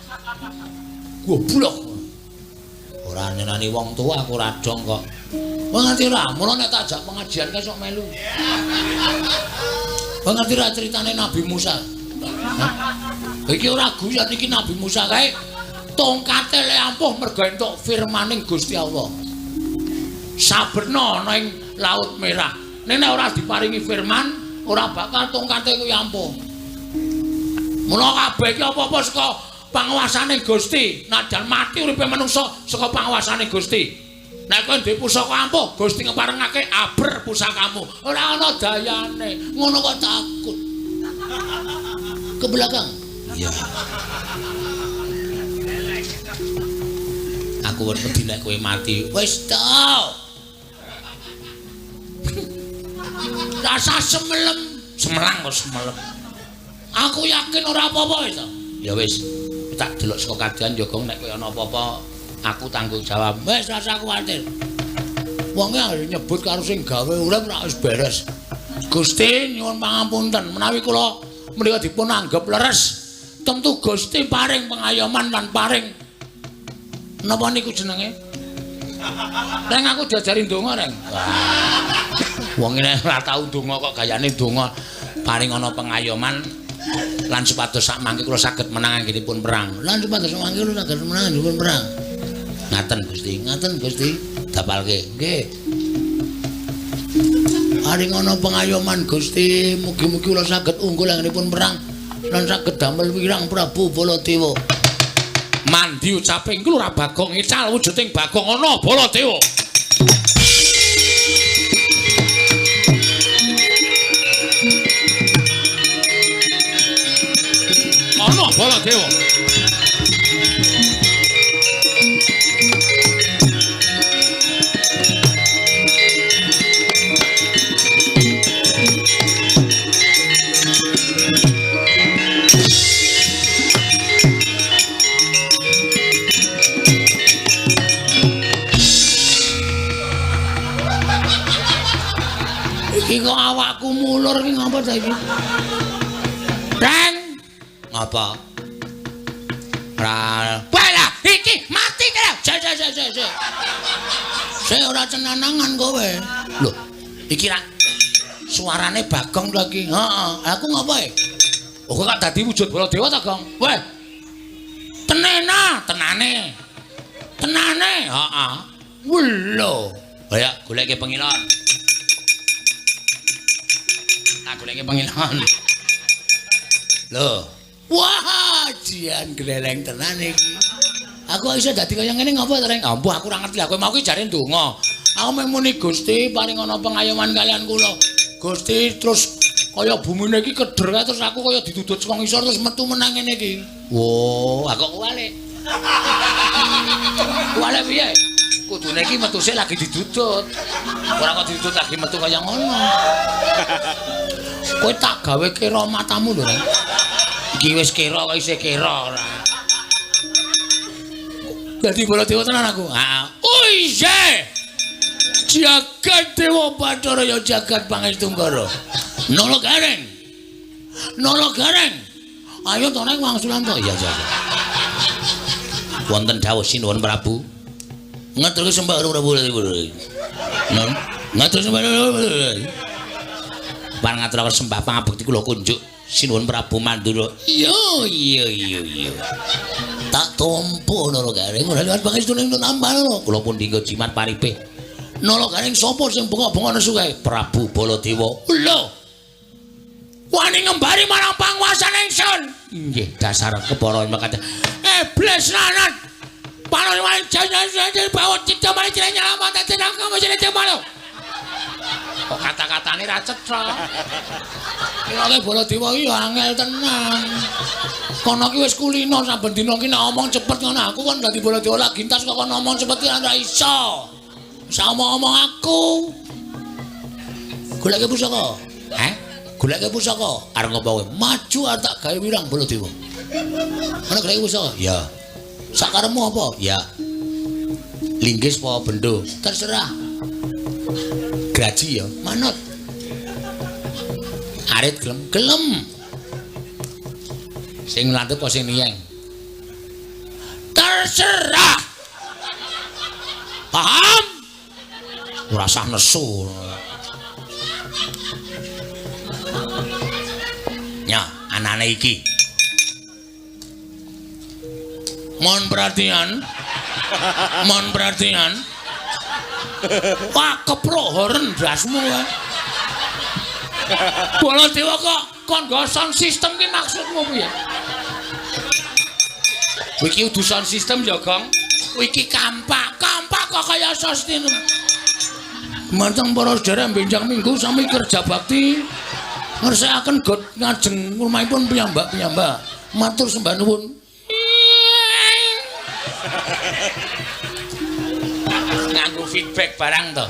Goblok. Ora nyenani wong tuwa aku ora dong kok. Wong ngerti ora? Mula nek tak ajak pengajian kae sok melu. Wong ngerti ora critane Nabi Musa? Iki ora guyon iki Nabi Musa kae tongkate le ampuh mergo entuk firmaning Gusti Allah. Saberna ana ing Laut Merah. Nek ora diparingi firman, ora bakal tongkate kuwi ampuh. Mula kabeh iki apa-apa saka panguwasane Gusti. Najan mati uripe manungsa saka panguwasane Gusti. Nek kowe duwe pusaka ampuh, Gusti ngeparengake aber pusakamu. Ora ana dayane. Ngono kok takut. Ke belakang. Iya. Aku wedi nek kowe mati. Wis to. Rasa semelem, semelang kok semelem. Aku yakin ora apa-apa wis to. Ya wis, tak delok saka kajian ya Gong nek kowe ana apa-apa aku tanggung jawab. Wis rasa kuwatir. Wonge nyebut karo sing gawe urip ora wis beres. Gusti nyuwun pangapunten menawi kula menika dipun anggep leres. Tentu Gusti paring pengayoman lan paring napa niku jenenge? Reng aku diajari ndonga, Reng. Wong nek ora tau ndonga kok gayane ndonga paring ana pengayoman lan supados sak mangke kula saged menang anggenipun perang. Lan supados sak mangke kula saged menang anggenipun perang. Ngaten Gusti, ngaten Gusti, dapalke. Nggih. Paring ana pengayoman Gusti, mugi-mugi kula saged unggul anggenipun perang lan saged damel wirang Prabu Baladewa. Mandi ucape iku ora Bagong ical wujuding Bagong ana Baladewa. Ana Baladewa. Iki kok awakku mulur iki ngapa ta iki? Reng, ngapa? Ra, walah iki mati ta. Se se se se. Se ora cenanangan kowe. Lho, iki ra suarane Bagong to iki. Heeh, aku ngapa e? Oh, kok dadi wujud Baladewa ta, Gong? Weh. Tenena, tenane. Tenane, heeh. Lho. Ayo goleke pengilon. Tak goleke pengilon. Lho. Wah, jian gleleng tenan iki. Aku iso dadi kaya ngene ngapa to, Reng? Ampuh aku ora ngerti. Aku mau ki jare ndonga. Aku mung muni Gusti paring ana pengayoman kalian kula. Gusti terus kaya bumine iki keder kae terus aku kaya didudut saka ngisor terus metu menang ngene iki. Wo, aku kok kuwalik. Kuwalik piye? Kudune iki metu sik lagi didudut. Ora kok didudut lagi metu kaya ngono. Kowe tak gawe kira matamu lho, Reng. Iki wis kira kok isih kira ora. Dadi Baladewa tenan aku. Heeh. Oh iya. Jagat Dewa Bathara ya jagat Pangestu Nggara. Nala Gareng. Nala Gareng. Ayo to nang wangsulan to. Iya, iya, iya. Wonten dawuh sinuwun Prabu. Ngatur sembah Prabu. Ngatur sembah. Parang ngaturaken sembah pangabekti kula kunjuk sinuwun Prabu Mandura. Iya, iya, iya, iya. Tak tampa Nala Gareng ora liwat pangestune nambah lho. Kula pun dinggo jimat paripih. Nala Gareng sapa sing bengok-bengok nesu kae? Prabu Baladewa. Lho. Wani ngembari marang panguwasan ingsun. Nggih, dasar kepara mekaten. Iblis lanat. Panon wani jane bawa cita mari jenenge nyelamat jeneng kamu jenenge malo. Kok kata-katane ra cetha. Kirane Baladewa iki ya angel tenan. Kono ki wis kulino saben dina ki nek omong cepet ngono aku kon dadi Baladewa lagi entas kok kon omong cepet ki ora iso. Sak omong-omong aku. Goleke pusaka. Heh? Goleke pusaka. Arep ngopo kowe? Maju arep tak gawe wirang Baladewa. Ana goleke pusaka? Ya. Sakarepmu apa? Ya. Linggis apa bendo? Terserah. Graji ya, manut. Arit gelem gelem. Sing landhep apa sing niyeng? Terserah. Paham? Ora usah nesu. Nya, anane iki. Mohon perhatian. Mohon perhatian. Wah, keprok horen ndasmu kae. Baladewa kok kon nggo sound system ki maksudmu piye? Iki udu sound system ya, Gong. Iki kampak, kampak kok kaya sound. Manteng para sedherek benjang minggu sami kerja bakti ngersakaken got ngajeng rumahipun piyambak-piyambak. Matur sembah nuwun. Nganggo feedback barang to.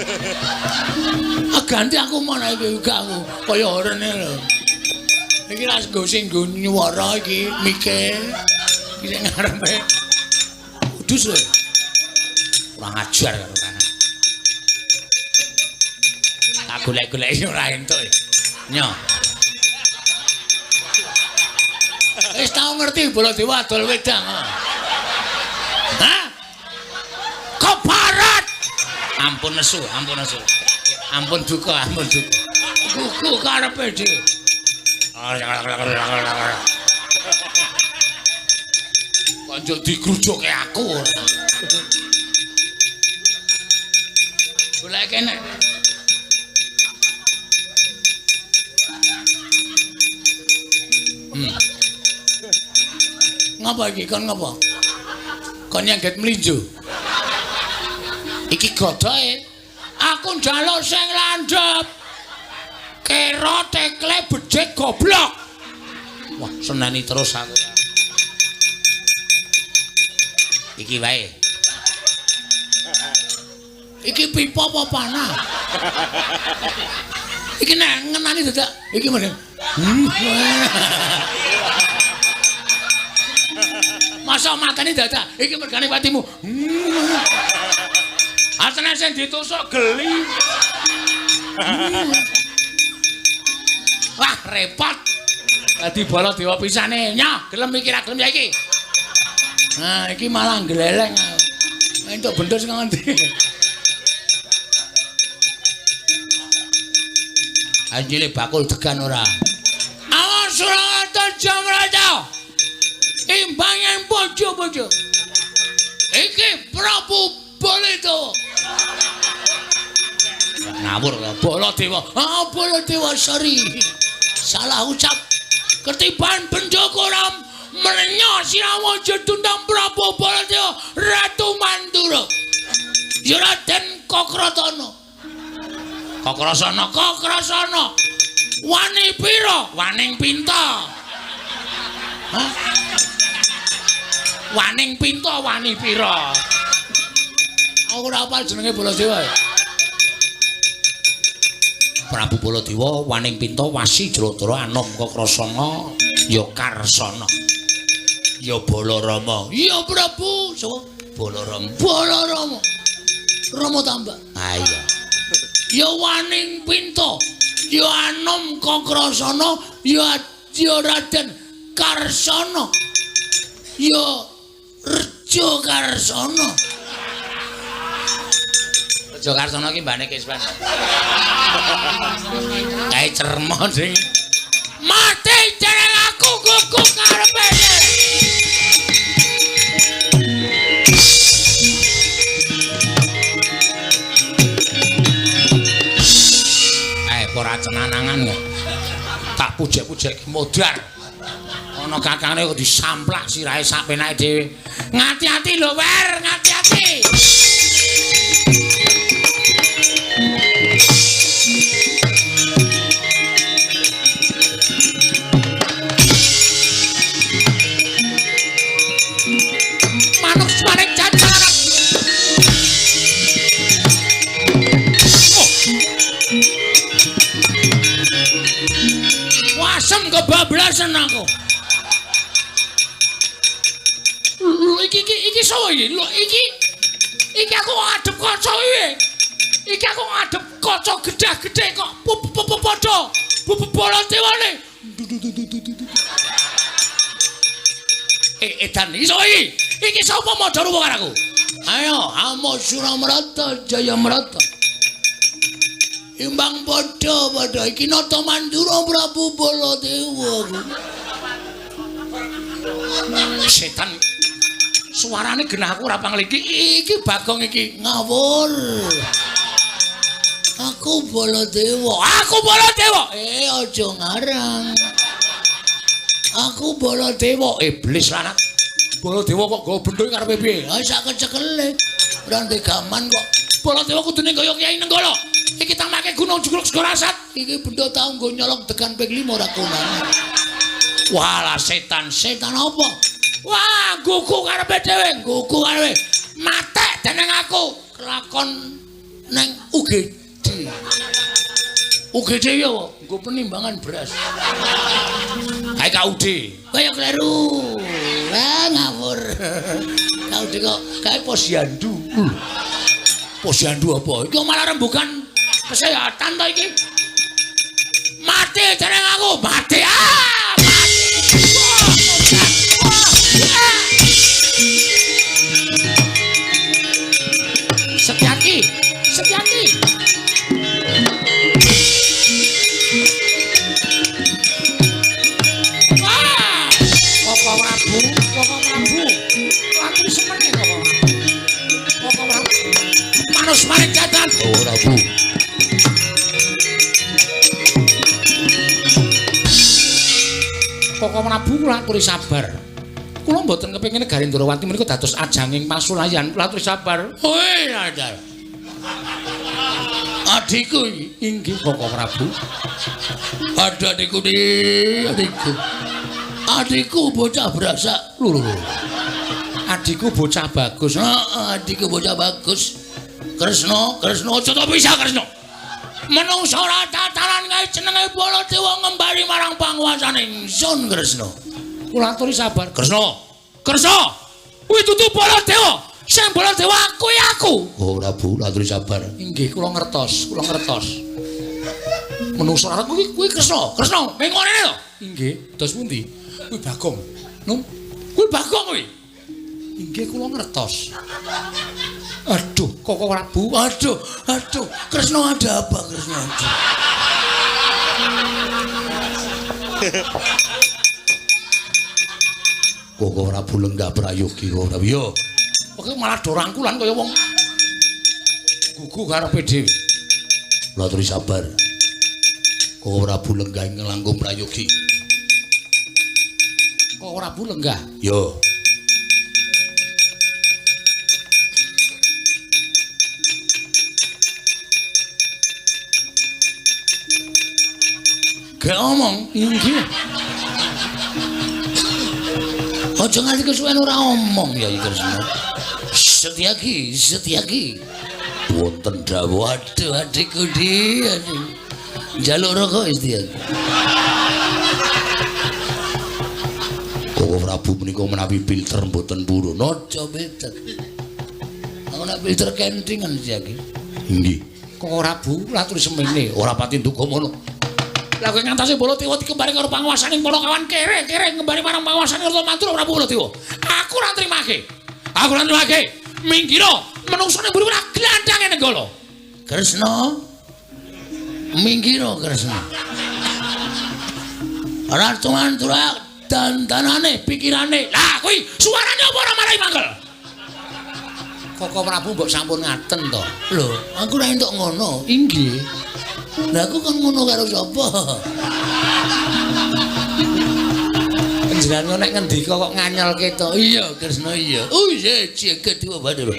Ah ganti aku mana iki gak aku kaya horene lho. Iki ra nggo sing nggo nyuwara iki mike. Iki sing ngarepe. Kudus lho. Kurang ajar karo kanan. Tak golek-goleki ora entuk. Nyo. Wis tau ngerti Baladewa adol wedang. Hah? Keparat. Ampun nesu, ampun nesu. Ampun duka, ampun duka. Gugu karepe dhewe. Kok njuk digrujuke aku ora. Golek kene. Ngapa iki kon ngapa? Kon nyangget mlinjo. Iki godoke. Aku njaluk sing landhep. Kera tekle becik goblok. Wah, seneni terus aku. Iki wae. Iki pipa apa panah? Iki nek ngenani dadak iki meneh. Masa matane dadak iki mergane patimu. Asane sing ditusuk geli. Wah, repot. Dadi Baladewa pisane. Nyoh, gelem iki ra gelem ya iki. Nah, iki malah gleleng. Entuk bendho sing ngendi. Anjile bakul degan ora. Awas Surata Jamraja. Imbang yang bojo-bojo. Iki Prabu Baladewa. Ngawur Baladewa. Ah, Baladewa sorry. Salah ucap. Ketiban bendho koram merenyo sirawa jedundang Prabu Baladewa Ratu Mandura. Ya Raden Kokratana. Kokrasana, Kokrasana. Wani pira? Waning pinta. Hah? Waning pinta, wani pira? Aku ora hafal jenenge Baladewa. Prabu Baladewa waning pinta wasi Jladara anom Kokrasana ya Karsana. Ya Balarama. Ya Prabu, sapa? Balarama. Balarama. Rama tambah. Ha iya. Ya waning pinta, ya anom Kokrasana, ya Raden Karsana, ya Rejo Karsana. Rejo Karsana iki mbane Kiswan. Kae cermo sing mati jeneng aku gugu karepe. Ora cenanangan kok. Tak pujek-pujek modar. Ana kakangne kok disamplak sirahe sak penake dhewe. Ngati-ati lho, Wer, ngati-ati. Manuk suareng cacaran. Wasem kebablasan aku. Lho iki sapa iki? Lho iki aku ngadep kaca iki. Iki aku ngadep kaca gedhe-gedhe kok padha. Baladewane. Edan iki sapa iki? Iki sapa madha rupa karo aku? Ayo, Amo Suramrata Jayamrata. Imbang padha padha iki Nata Mandura Prabu Baladewa. Setan suarane genah aku ora pangliki. Iki Bagong iki ngawur. Aku Baladewa. Aku Baladewa. Aja ngarang. Aku Baladewa. Iblis lanang. Baladewa kok nggawa bendho karepe piye? Ha sak kecekele. Ora ndek gaman kok. Baladewa kudune kaya Kyai Nenggala. Iki tamake gunung jugruk segara asat. Iki bendho tau nggo nyolong degan ping 5 ora konangan. Walah setan, setan apa? Wah, gugu karepe dhewe, gugu karepe. Matek dening aku kelakon neng UGD. UGD ya apa? Nggo penimbangan beras. Kae KUD. Kaya kleru. Lah ngawur. KUD kok kae posyandu. Posyandu apa? Iki malah rembugan kesehatan to iki. Mati dening aku, mati. Ah, mati. Wah, Setyaki, Setyaki. Wah, Koko Prabu, Koko Prabu. Aku semene Koko Prabu. Koko Prabu. Manus maring jadan. Oh, Prabu. Koko Prabu kula aturi sabar. Kula mboten kepengin negari Ndrawati menika dados ajanging pasulayan. Kula aturi sabar. Hoi, Radar. Adikku iki inggih Koko Prabu. Ada adikku di adikku. Adikku bocah berasak. Lho lho. Adikku bocah bagus. Heeh, adikku bocah bagus. Kresna, Kresna aja to pisah Kresna. Menungsa ora tataran kae jenenge Baladewa ngembali marang panguwasane ingsun Kresna. Kula aturi sabar. Kresna. Kresna. Kuwi dudu Baladewa. Sing Baladewa aku ya aku. Oh, Prabu, aturi sabar. Inggih, kula ngertos, kula ngertos. Menungsa ora kuwi kuwi Kresna. Kresna, ming ngene to. Inggih, dos pundi? Kuwi Bagong. Num, kuwi Bagong kuwi. Inggih, kula ngertos. Aduh, Koko Prabu. Aduh, aduh, Kresna ada apa Kresna? Aduh. Koko Prabu lenggah prayogi Koko Prabu. Yo. Kok malah do rangkulan kaya wong gugu karepe dhewe. Kula aturi sabar. Koko Prabu lenggah ing langkung prayogi. Koko Prabu lenggah. Yo. Gak omong, inggih. Aja nganti kesuwen ora omong ya Kresna. Setyaki, Setyaki. Wonten dawuh, aduh adikku di, aduh. Njaluk rokok Setyaki. Koko Prabu menika menawi filter mboten purun. Aja filter. Aku nek filter kentingan Setyaki. Inggih. Koko Prabu latur semene, ora pati nduga mono. Lah kowe ngantasi Baladewa dikembari karo panguwasaning Panakawan kere-kere ngembari marang panguwasaning Ratu Mandura Prabu Baladewa. Aku ora nrimake. Aku ora nrimake. Minggiro menungsane mburi ora glandhange Nenggala. Kresna. Minggiro Kresna. Ratu Mandura dandanane pikirane. Lah kuwi suarane apa ora marai mangkel? Koko Prabu mbok sampun ngaten to. Lho, aku ora entuk ngono. Inggih. Lah aku kon ngono karo sapa? Panjenengan nek ngendika kok nganyelke to. Iya, Kresna iya. Oh iya, jagat dewa Bathara.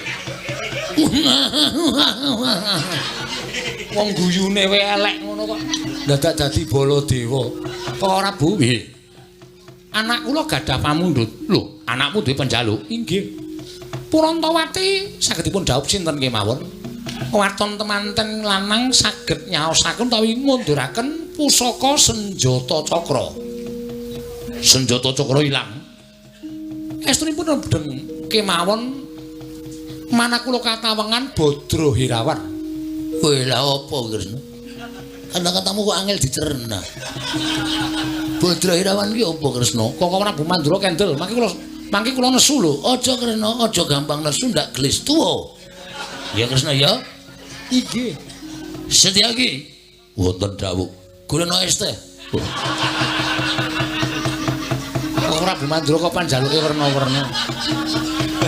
Wong guyune wae elek ngono kok. Dadak dadi Baladewa. Kok ora Bu? Nggih. Anak kula gadah pamundhut. Lho, anakmu duwe penjaluk? Inggih. Purantawati saged dipun dhaup sinten kemawon? Waton temanten lanang saged nyaosaken utawi ngunduraken pusaka senjata cakra. Senjata cakra ilang. Estunipun rendheng kemawon manah kula katawengan Badra Hirawan. Kowe lha apa Kresna? Kata-katamu kok angel dicerna. Badra Irawan ki apa Kresna? Koko Prabu Mandura kendel, mangke kula nesu lho. Aja Kresna, aja gampang nesu ndak gelis tuwa. Ya Kresna ya. Inggih. Setyaki wonten dawuh. Golekno es teh. Koko Prabu Mandura kok panjaluke werna-werna.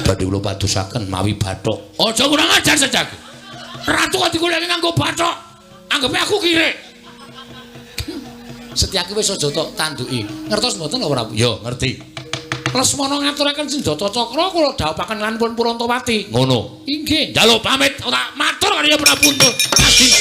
Badhe kula padosaken mawi bathok. Aja kurang ajar Setyaki. Ratu kok digoleki nganggo bathok. Anggepe aku kirik. Setyaki wis aja tok tanduki. Ngertos mboten lho Prabu? Ya, ngerti. Lesmana ngaturaken senjata cakra kula dhawuhaken lan pun Purantawati. Ngono. Inggih. Njaluk pamit ora matur karo Prabu Astina.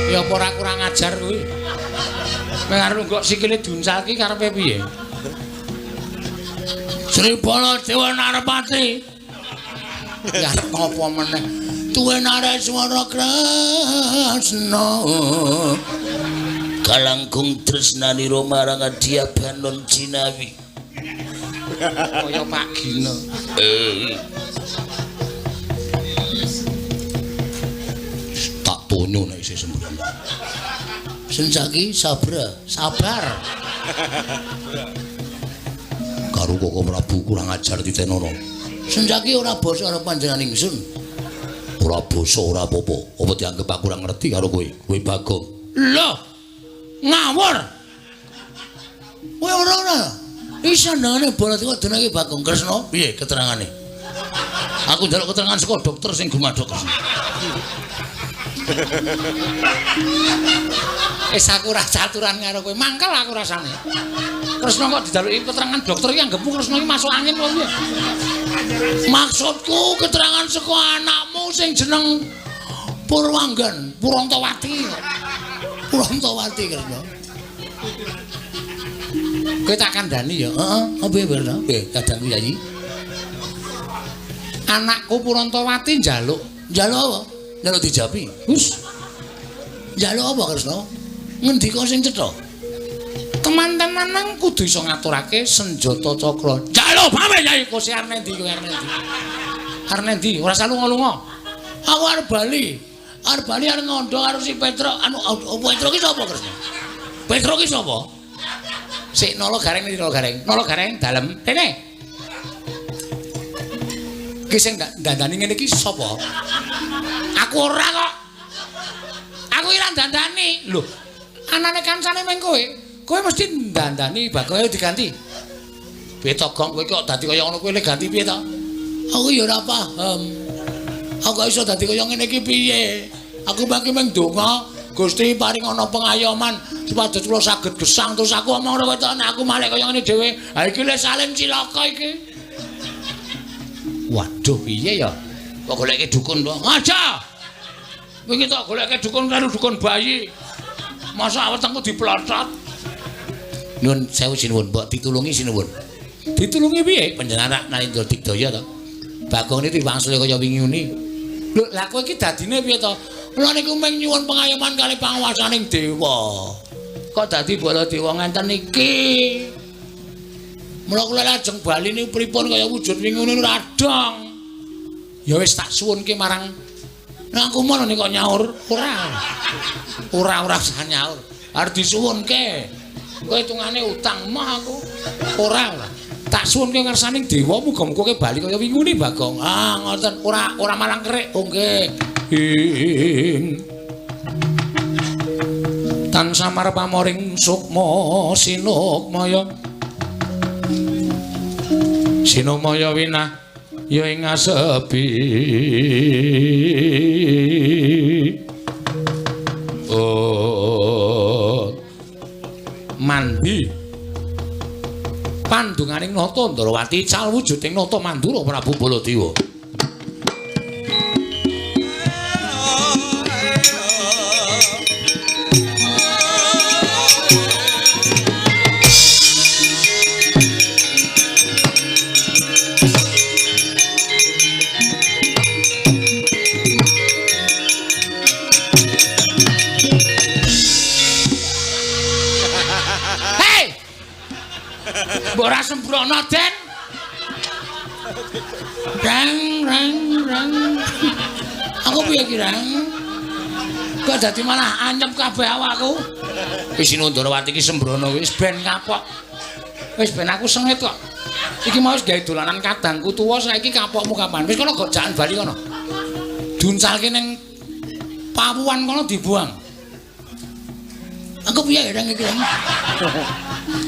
Ya apa ora kurang ajar kuwi. Kowe arep kok sikile diuncalki karepe piye? Sri Baladewa Narpati. Ya arep apa meneh? Tuwe Nareswara Kresna. Kalangkung tresnanira marang Adya Banon Jinawi. Kaya Pak Gino. Tak tonyo nek isih sembrono. Senjaki sabra, sabar. Karo Koko Prabu kurang ajar titenono. Senjaki ora basa karo panjenengan ingsun. Ora basa ora apa-apa. Apa dianggep aku ora ngerti karo kowe? Kowe Bagong. Lho. Ngawur. Kowe ora ora. Iki sandangane Baladewa denake Bagong Kresna. Piye keterangane? Aku njaluk keterangan saka dokter sing gumadhok Kresna. Wis aku ora caturan karo kowe, mangkel aku rasane. Kresna kok dijaluki keterangan dokter iki anggepmu Kresna iki masuk angin apa piye? Maksudku keterangan saka anakmu sing jeneng Purwanggan, Purantawati. Purantawati Kresna. Kowe tak kandhani ya. Heeh, apa piye Kresna? Piye kadangku Yayi? Anakku Purantawati njaluk. Njaluk apa? Njaluk dijapi. Hus. Njaluk apa Kresna? Ngendika sing cetha. Kemanten lanang kudu iso ngaturake senjata cakra. Njaluk pamit Yai, kose arep endi kowe arep endi? Arep endi? Ora usah lunga-lunga. Aku arep bali. Arep bali arep ngondo karo si Petro. Anu Petro ki sapa Kresna? Petro ki sapa? Sik nala gareng endi nala gareng? Nala gareng dalem. Rene. Ki sing dandani ngene iki sapa? Aku ora kok. Aku ora dandani. Lho, anane kancane meng kowe. Kowe mesti dandani Bagong diganti. Piye to, Gong? Kowe kok dadi kaya ngono kowe le ganti piye to? Aku ya ora paham. Aku kok iso dadi kaya ngene iki piye? Aku mangke meng donga, Gusti paring ana pengayoman supados kula saged gesang terus aku omong karo kowe aku malih kaya ngene dhewe. Ha iki le salim cilaka iki. Waduh, piye ya? Kok goleke dukun to? Aja. Wingi tok goleke dukun karo dukun bayi. Masa wetengku diplotot. Nyun sewu sinuwun, mbok ditulungi sinuwun. Ditulungi piye? Panjenengan rak Narendra Digdaya to. Bagong niki diwangsule kaya wingi uni. Lho, lah kowe iki dadine piye to? Kula niku mung nyuwun pengayoman kali panguwasaning dewa. Kok dadi Baladewa ngenten iki? Mula kula lajeng bali niku pripun kaya wujud wingi uni ora dong. Ya wis tak suwunke marang aku mono nek kok nyaur. Ora. Ora usah nyaur. Arep disuwunke. Engko hitungane utang mah aku. Ora ora. Tak suwunke ngersaning dewa muga-muga kowe bali kaya wingi uni Bagong. Ah ngoten ora ora malang kerik. Oh nggih. Ing tansah pamoring sukma sinukmaya. Sinukmaya winah ya ing asepi. Oh mandi pandunganing Nata Ndrawati cal wujuding Nata Mandura Prabu Baladewa. Mbok ora sembrono, Den. Rang rang rang. Aku piye ki, Rang? Kok dadi malah anyep kabeh awakku. Wis Ndorowati iki sembrono wis ben kapok. Wis ben aku sengit kok. Iki mau wis gawe dolanan kadangku tuwa saiki kapokmu kapan? Wis kono gojakan bali kono. Duncalke ning pawuan kono dibuang. Aku piye Rang iki?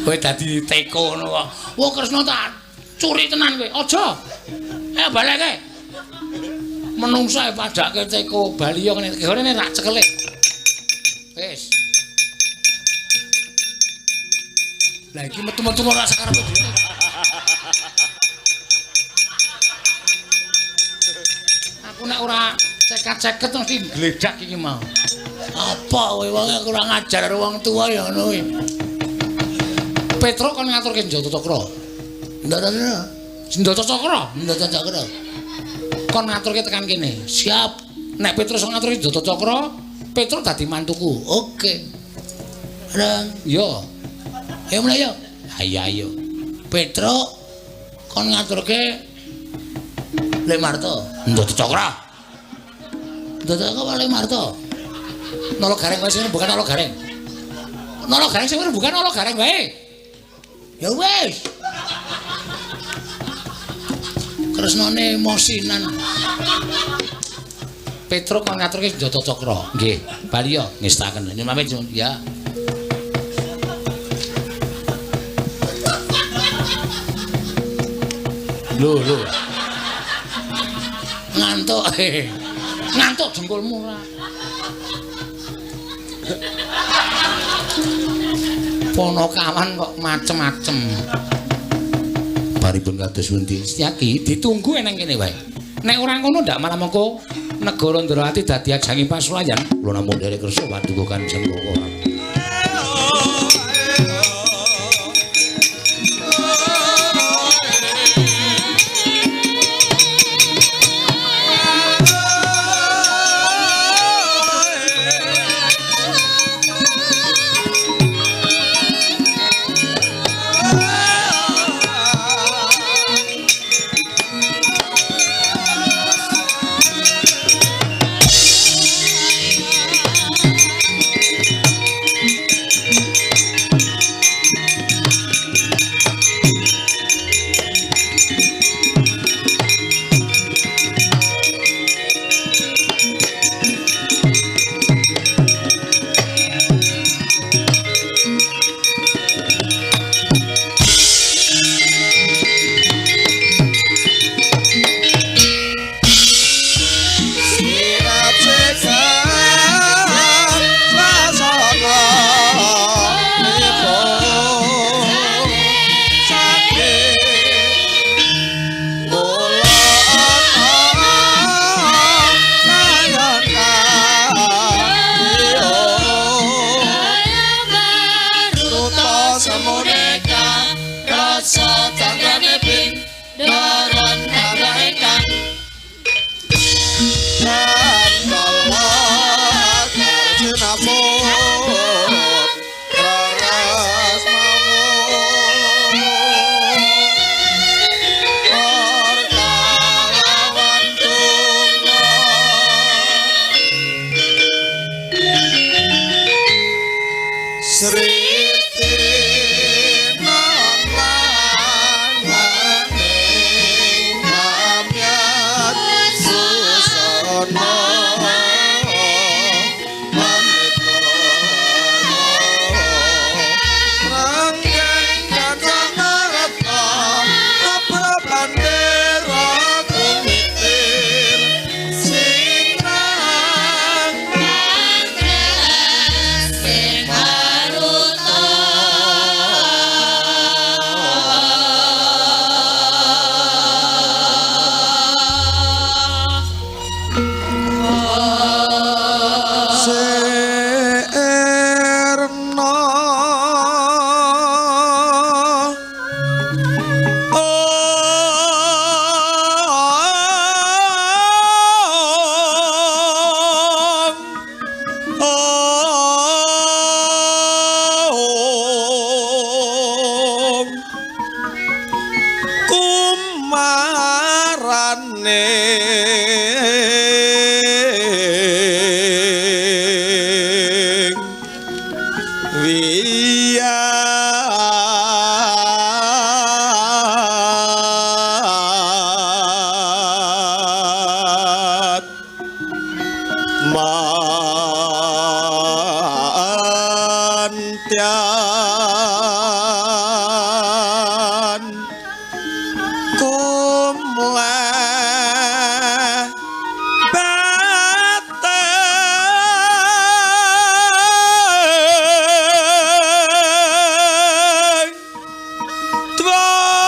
Kowe dadi teko ngono kok. Wah Kresna tak curi tenan kowe. Aja. Ayo baleke. Menungsa e padake teko bali yo kene kene tak cekele. Wis. Lah iki metu-metu ora sakarepe dhewe. Aku nek ora cekat-ceket mesti gledak iki mau. Apa kowe wong kurang ajar karo wong tuwa ya ngono kuwi. Petruk kon ngaturke Senjata Cakra. Senjata Cakra, Senjata Cakra. Kon ngaturke tekan kene. Siap. Nek Petruk iso ngaturke Senjata Cakra, Petruk dadi mantuku. Oke. Reng, yo. Ayo mulai yo. Ayo ayo. Petruk kon ngaturke Lek Marto. Senjata Cakra. Senjata Cakra Lek Marto. Nolo gareng wae sing bukan nolo gareng. Nolo gareng sing bukan nolo gareng wae. Ya wis. Kresnane emosinan. Petruk kon ngaturke Senjata Cakra. Nggih, bali yo ngestaken. Nyuwun pamit ya. Lho lho. Ngantuk. Ngantuk dengkulmu ora. Ponokawan kok macem-macem. Baripun kados pundi? Setyaki ditunggu eneng kene wae. Nek ora ngono ndak malah mengko negara Ndrawati dadi ajanging pasulayan. Kula namung nderek kersa paduka Kanjeng Koko. Om. Kriwian kumleh batin dwaja.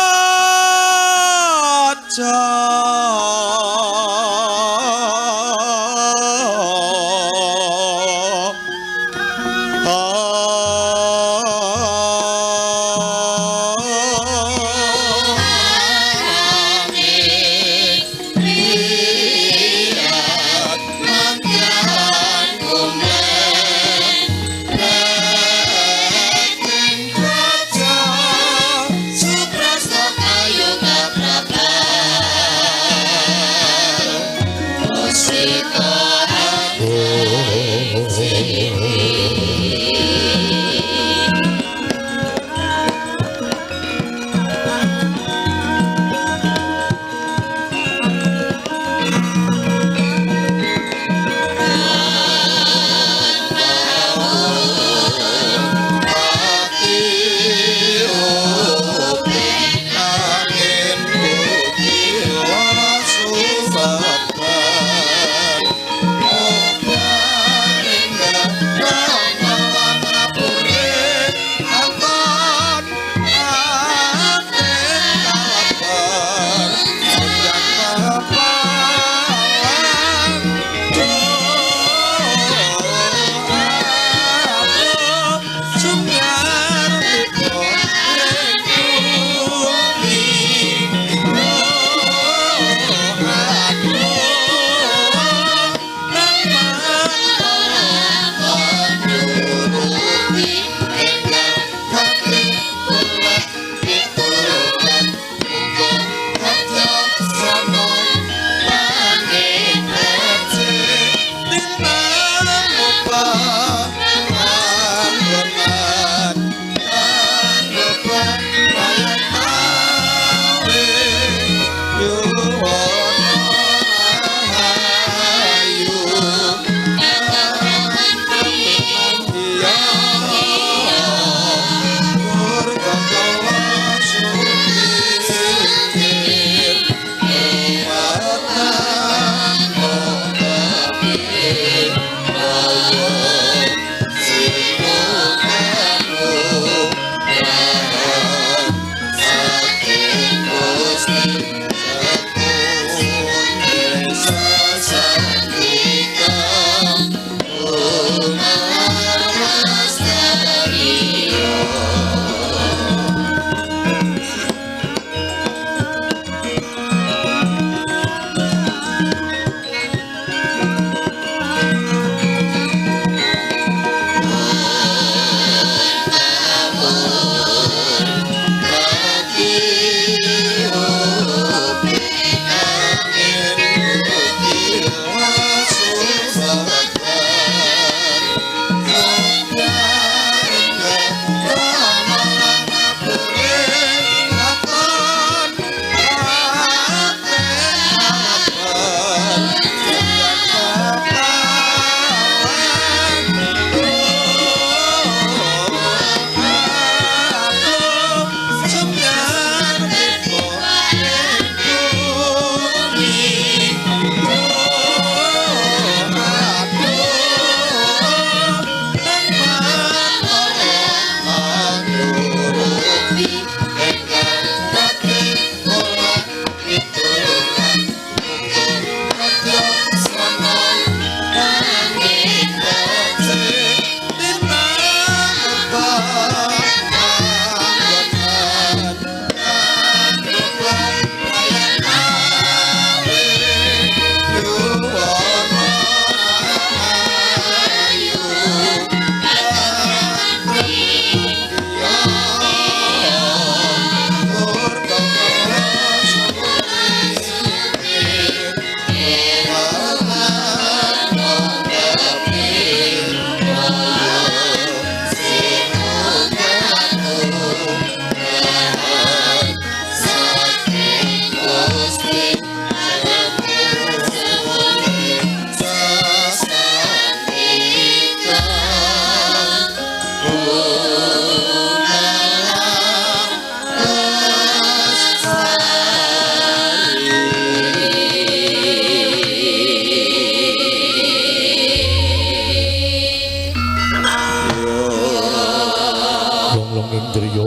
driya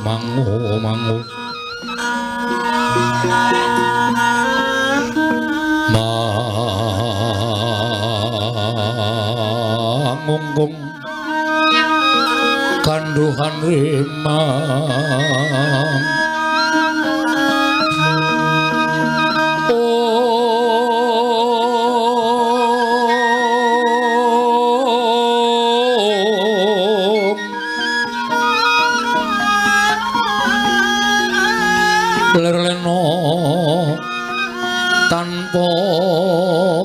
mangu mangu mangungkung kanduhan rimang. Lerleno tanpa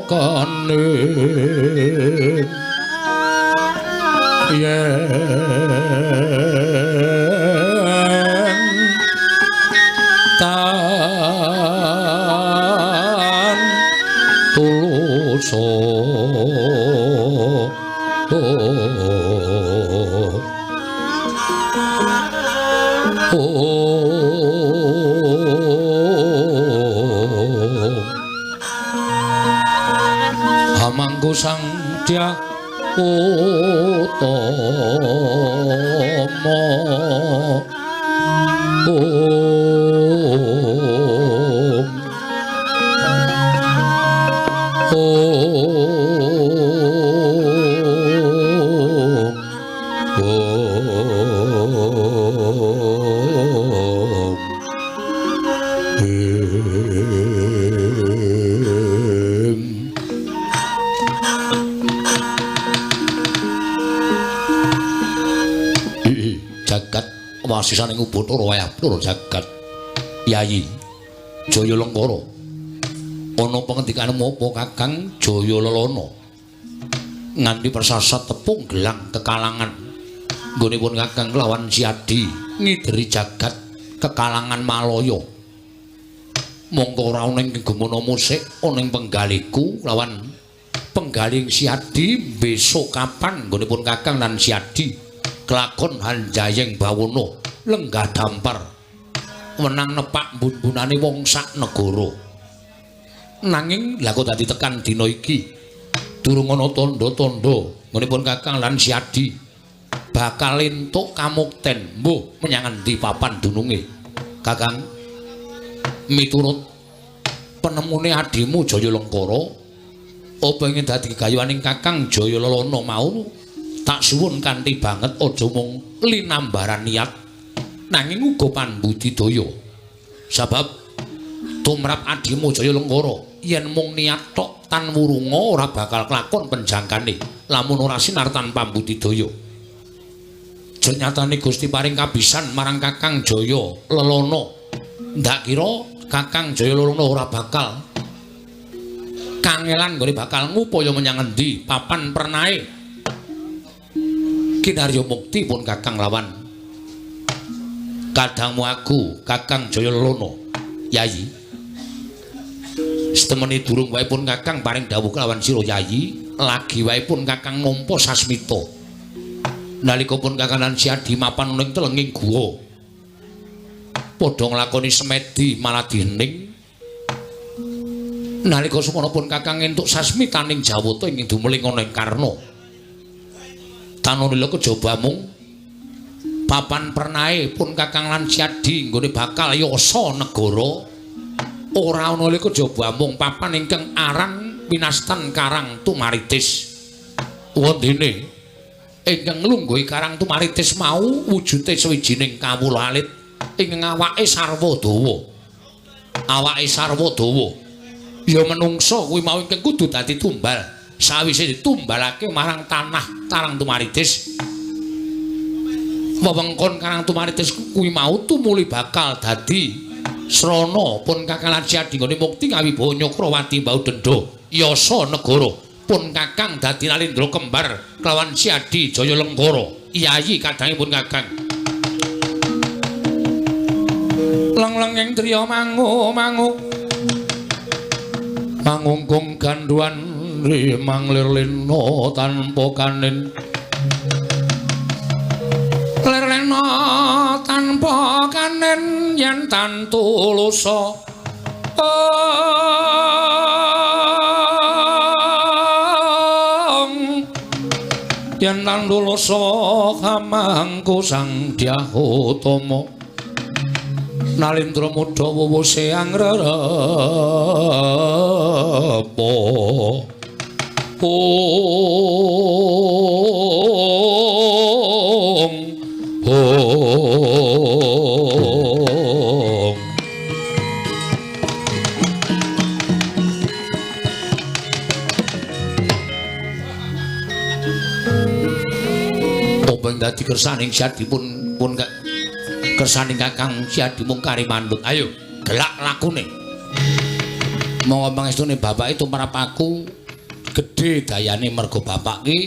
kanin yen tan tuluso Hamangku sang Dyah Utama. Om Om Om Jagat wasisaning Ubathara wayah Bathara jagat Yayi Jaya Lengkara. Ana pengendikanmu apa Kakang Jaya Lelana? Nganti persasat tepung gelang kekalangan nggonipun Kakang lawan Siadi ngideri jagat kekalangan Malaya. Mongko ora ana ing gumana musik ana ing penggaliku lawan penggaling Siadi besok kapan nggonipun Kakang lan Siadi kelakon hanjayeng bawana lenggah dampar wenang nepak mbun-mbunane wong sak negara. Nanging lha kok dadi tekan dina iki durung ana tandha-tandha nggonipun Kakang lan Siadi bakal entuk kamukten mbuh menyang endi papan dununge. Kakang miturut penemune adimu Jaya Lengkara apa ingin dadi gegayuhaning Kakang Jaya Lelana mau tak suwun kanthi banget aja mung linambaran niat nanging uga pambudidaya. Sebab tumrap adimu Jaya Lengkara yen mung niat tok tan wurunga ora bakal kelakon penjangkane lamun ora sinar tan pambudidaya. Jenyatane Gusti paring kabisan marang Kakang Jaya Lelana. Ndak kira Kakang Jaya Lelana ora bakal kangelan nggone bakal ngupaya menyang endi papan pernae kinarya mukti pun Kakang lawan kadangmu aku Kakang Jaya Lelana. Yayi setemene durung wae pun Kakang paring dawuh kelawan sira Yayi, lagi wae pun Kakang nampa sasmita nalika pun Kakang lan Siadi mapan ning telenging guwa padha nglakoni semedi maladi hening. Nalika sumana pun Kakang entuk sasmitaning Jawata ing dumeling ana ing Karna. Tananila kejaba mung papan pernae pun Kakang lan Siadi nggone bakal yasa negara ora ana le kejaba mung papan ingkang aran winastan Karang Tumaritis. Wondene ingkang nglungguhi Karang Tumaritis mau wujude sawijining kawula alit ingkang awake sarwa dawa. Awake sarwa dawa ya menungsa kuwi mau ingkang kudu dadi tumbal. Sawise ditumbalake marang tanah Karang Tumaritis, wewengkon Karang Tumaritis kuwi mau tumuli bakal dadi srana pun Kakang lan Siadi nggone mukti ngawibawa Nyakrawati mbau dendha yasa negara pun Kakang dadi nalindra kembar kelawan Siadi Jaya Lengkara. Yayi kadangipun Kakang leng-lenging driya mangu mangu mangungkung ganduan rimang lirlena tanpa kanin lirlena tanpa kanin yen tan tulusa. Ong Yen tandulasa kamangku Sang Dyah Utama nalindra mudha wuwuse angrerepa. Ong ong. Obeng dadi kersaning siadipun pun kersaning Kakang Siadi mung karimandhut. Ayo gelak lakune. Monggo pangestune bapak tumrap aku gedhe dayane mergo bapak ki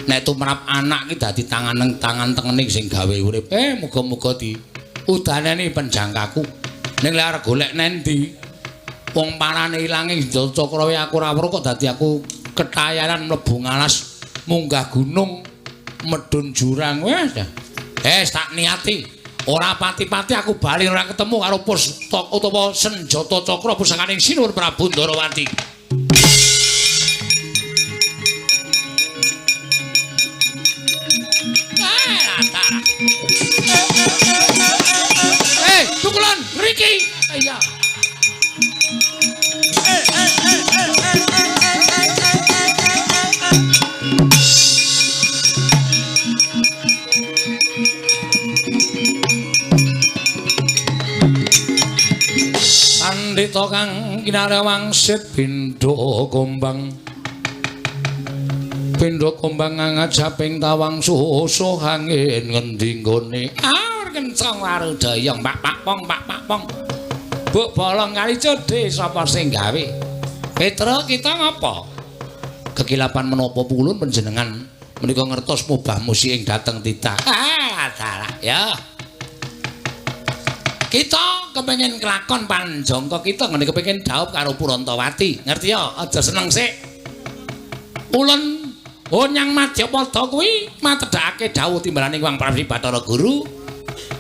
nek tumrap anak ki dadi tangan tangan tengene sing gawe urip. Muga-muga di udaneni penjangkaku. Ning lek arep golek nendi wong parane ilange cakra aku ora weruh kok dadi aku ketayanan mlebu ngalas munggah gunung medun jurang wis. Tak niati ora pati-pati aku bali ora ketemu karo pustak utawa senjata cakra pusakaning Sinuwun Prabu Ndarawati. Tukulan mriki. Iya. Pandhita kang kinarya wangsit pindha kumbang. Pindha kumbang ngajaping tawang susuh angin ngendi nggone. Kencang warudaya pak pak pong pak pak pong. Buk bolong kali codhe sapa sing gawe? Petra kita ngapa? Kekilapan menapa pulun panjenengan menika ngertos mubah musi ing dhateng titah. Dalah ya. Kita kepengin kelakon panjangka kita ngene kepengin dhaup karo Purantawati. Ngerti ya? Aja seneng sik. Ulun nyang Madyapada kuwi matedhakake dhawuh timbalaning Hyang Pramesti Bathara Guru.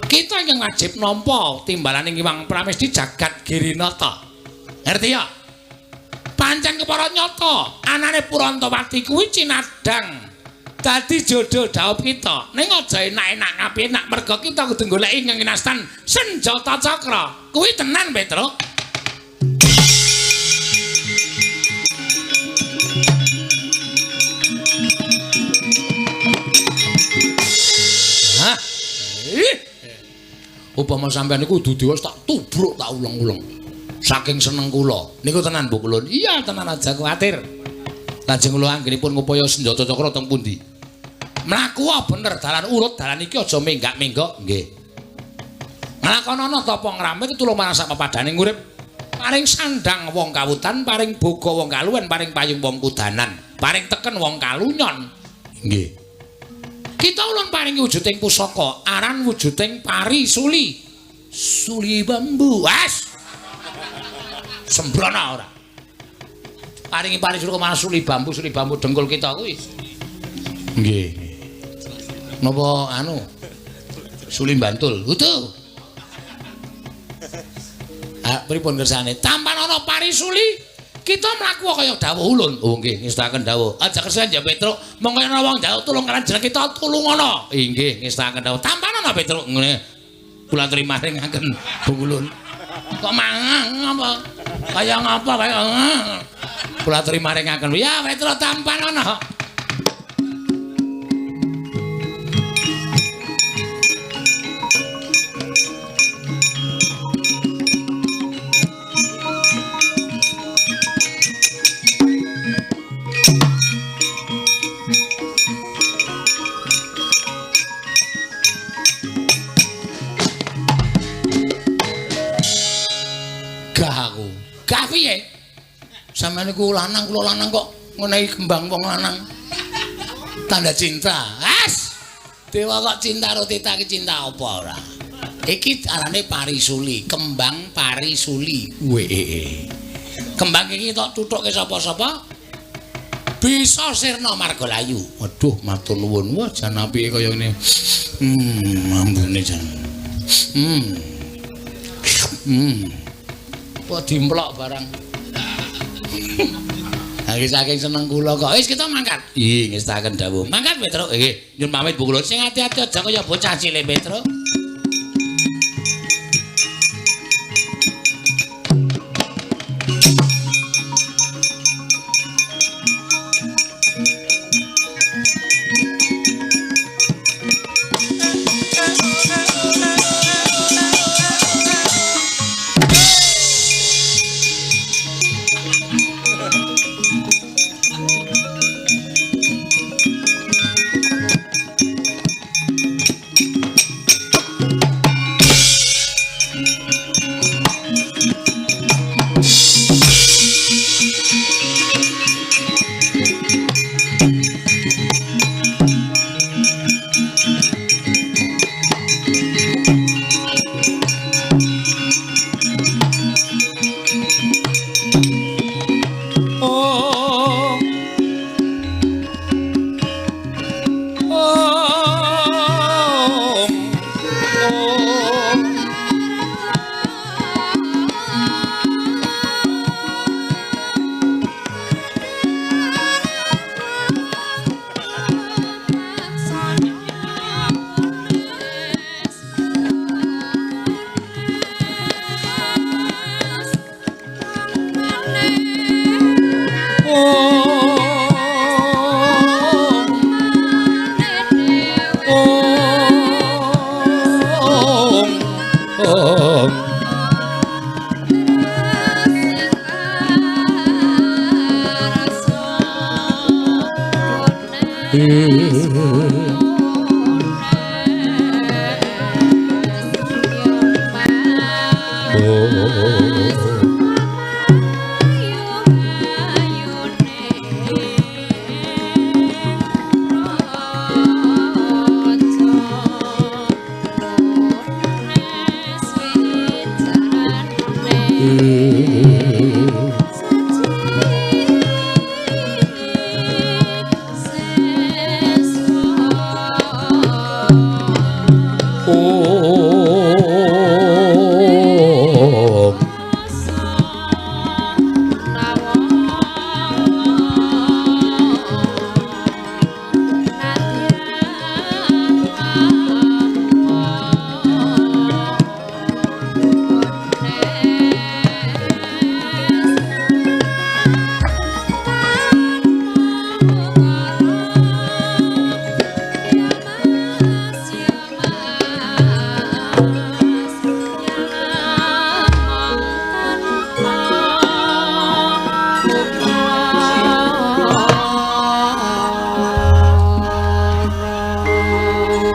Kita ingkang wajib nampa timbalaning Hyang Pramesti jagat Girinata. Ngerti ya? Pancen kepara nyata anane Purantawati kuwi cinadhang dadi jodoh dhaup kita. Ning aja enak-enak ngapenak merga kita kudu goleki ingkang kinastan senjata cakra. Kuwi tenan, Petruk. Hah? Upama sampean niku kudu dewa tak tubruk tak uleng-uleng. Saking seneng kula. Niku tenan Bu Kulun. Iya, tenan aja kuwatir. Lajeng kula anggenipun ngupaya senjata cakra teng pundi? Mlaku bener dalan urut dalan iki aja menggak-menggok nggih. Nglakonana tapa ngramit tulung marang sak pepadane urip. Paring sandang wong kawutan, paring boga wong kaluwen, paring payung wong kudanan, paring teken wong kalunyon. Nggih. Kita ulun paringi wujuding pusaka, aran wujuding pari suli. Suli bambu. Wes. Sembrono ora. Paringi pari suli kok suli bambu dengkul kita kuwi. Nggih. Napa anu? Suli Bantul. Kudu. Ah, pripun kersane? Tampan ana pari suli, kita mlaku kaya dawuh ulun. Oh nggih, ngestakaken dawuh. Aja kersan ya Petruk, mongko ana wong njaluk tulung kalian jeneng kita tulungono. Inggih, ngestakaken dawuh. Tampan ana Petruk ngene. Kula trimaringaken Bu Ulun. Kok mangan apa? Kaya ngapa kaya kula trimaringaken. Ya Petruk tampan ana. Gah piye? Sampeyan niku lanang, kula lanang kok ngenehi kembang wong lanang. Tanda cinta. As. Dewa kok cinta karo tita iki cinta apa ora? Iki arane parisuli, kembang parisuli. Weh. Kembang iki tok tuthukke sapa-sapa bisa sirna marga layu. Waduh, matur nuwun. Wah, jan apike kaya ngene. Ambune jan. Kok dimplok barang. Nggih saking seneng kula kok. Wis kita mangkat. Nggih, ngestaken dawuh. Mangkat Petruk. Nggih, nyun pamit Bu kula. Sing ati-ati aja kaya bocah cilik Petruk.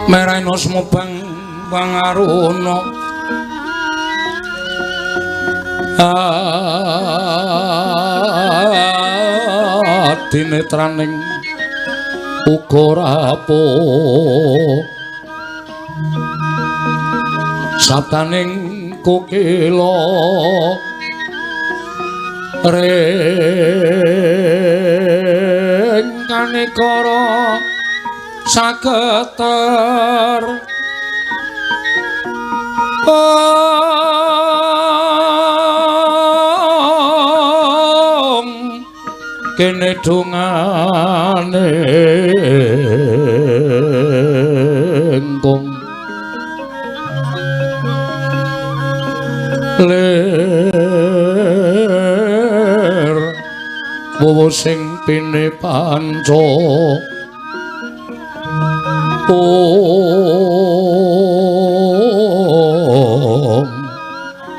Mereno semubang pangaruna adinetraning uga rapuh sabdaning kokila ring kanikara saketer ong kene dongane engkong lir wowo sing pine panca ong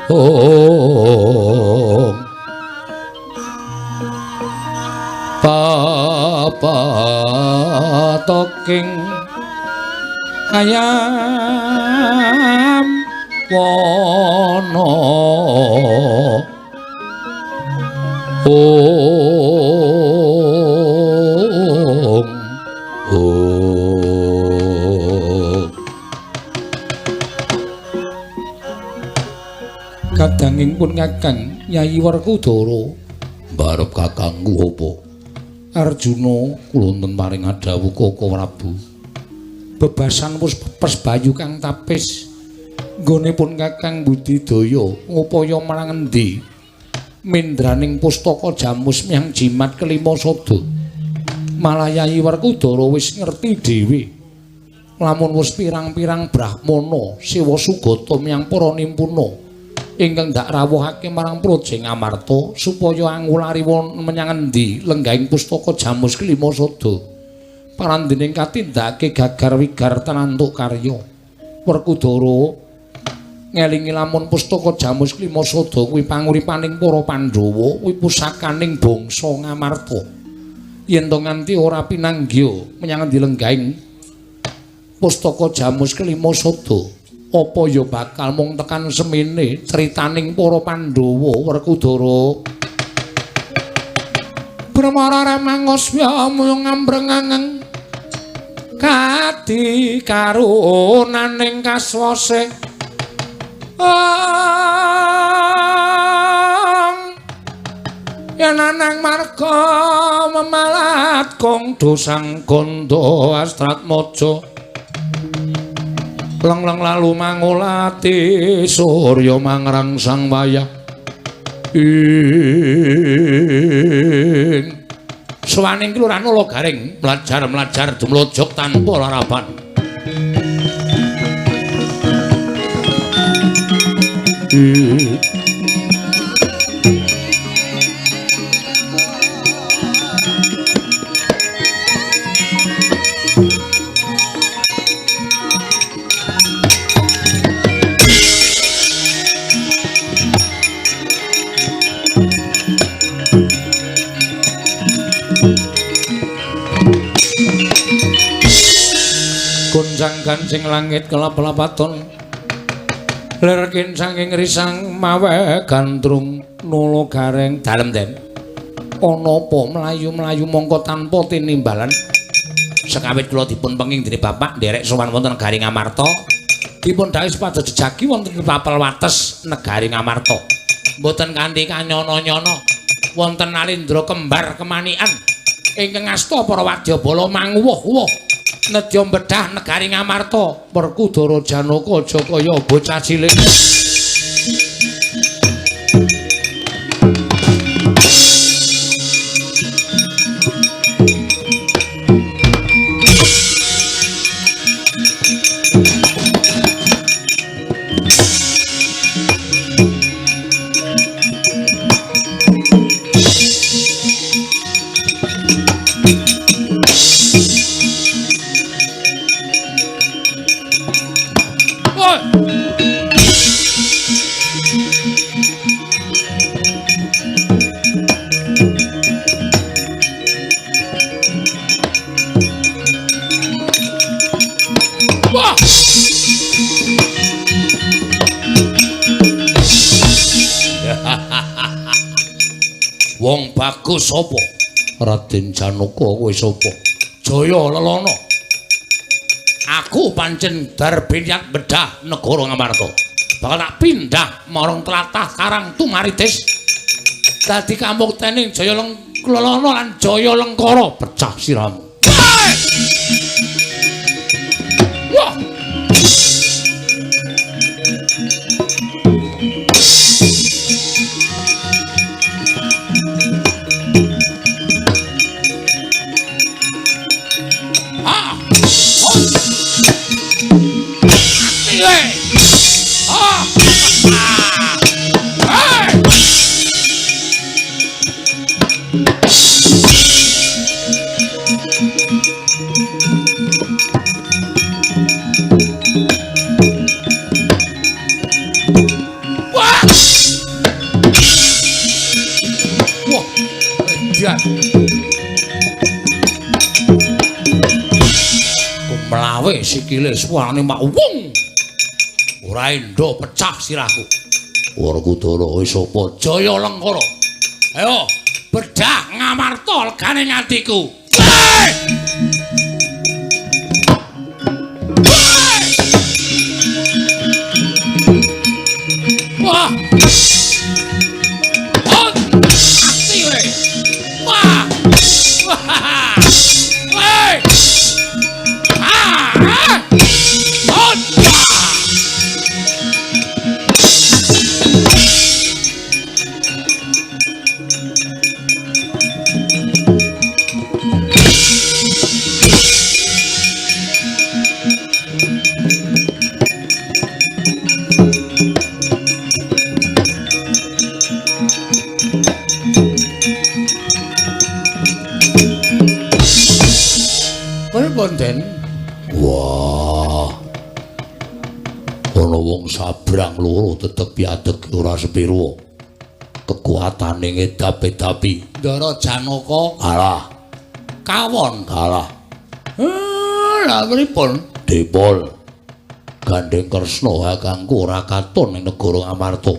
ong papatoking ayam wana ong ong kadanging pun Kakang Yayi Werkudara mbarep kakangku apa Arjuna kula wonten paring adhawuh Koko Prabu bebasan wis pepes bayu kang tapis nggone pun Kakang budidaya ngupaya marang endi Mindraning pustaka Jamus miang jimat kelima sada. Malah Yayi Werkudara wis ngerti dhewe. Lamun wis pirang-pirang brahmana sewa sugata miang para nimpuna ingkang ndak rawuhake marang Praja Ngamarta supaya angulari menyang endi lenggahing pustaka Jamus kelima sada. Parandening katindakake gagar wigar tenantuk karya. Werkudara ngelingi lamun pustaka Jamus kelima sada kuwi panguripaning para Pandhawa, kuwi pusakaning bangsa Ngamarta. Yen to nganti ora pinanggya menyang endi lenggahing pustaka Jamus kelima sada, apa ya bakal mung tekan semene critaning para Pandhawa Werkudara. Brahmara ramangosya muyung ngambrengangeng kadi karunaning kaswase. Yen anang marga memalat kong dosang gondo astratmaja. Leng-leng lalu mangulati surya mangrangsang wayah ing suwaning kelurahan Ula Garing mlajar-mlajar dumlojok tanpa larapan. Gonjang kancing langit kelap-lapaton lerkin saking risang mawe gandrung nolo gareng dalem den ana apa mlayu-mlayu mongko tanpa tinimbalan. Sekawit kula dipun penging dening bapak nderek sowan wonten negari Ngamarta, dipun dhawuhi supados jejagi wonten papel wates negari Ngamarta. Mboten kanthi kanyono-nyono wonten alindra kembar kemanikan ingkang asta para wadyabala manguwuh-wuh nedya bedah negari Ngamarta. Werkudara Janaka aja kaya bocah cilik. Wong bagus sapa? Raden Janaka kowe sapa? Jaya Lelana. Aku pancen darbinyak bedah negara Ngamarta. Bakal tak pindah marang tlatah Karang Tumaritis. Dadi kamuktening Jaya Lelana lan Jaya Lengkara pecah siramu. Wah! Kumlawe sikile suarane mak wung. Ora endo pecah sirahku. Werkudara wis sapa? Jaya Lengkara. Ayo bedah Ngamarta legane atiku. Wah. Ati we. Wah. Wah. Woi. Ah. Wah. Ana wong sabrang loro tetep piadeg ora sepiro. Kekuatane ngedap-edapi. Ndara Janaka kalah. Kawon kalah. Lah pripun? Depol. Gandeng Kresna kakangku ora katon ing negara Ngamarta.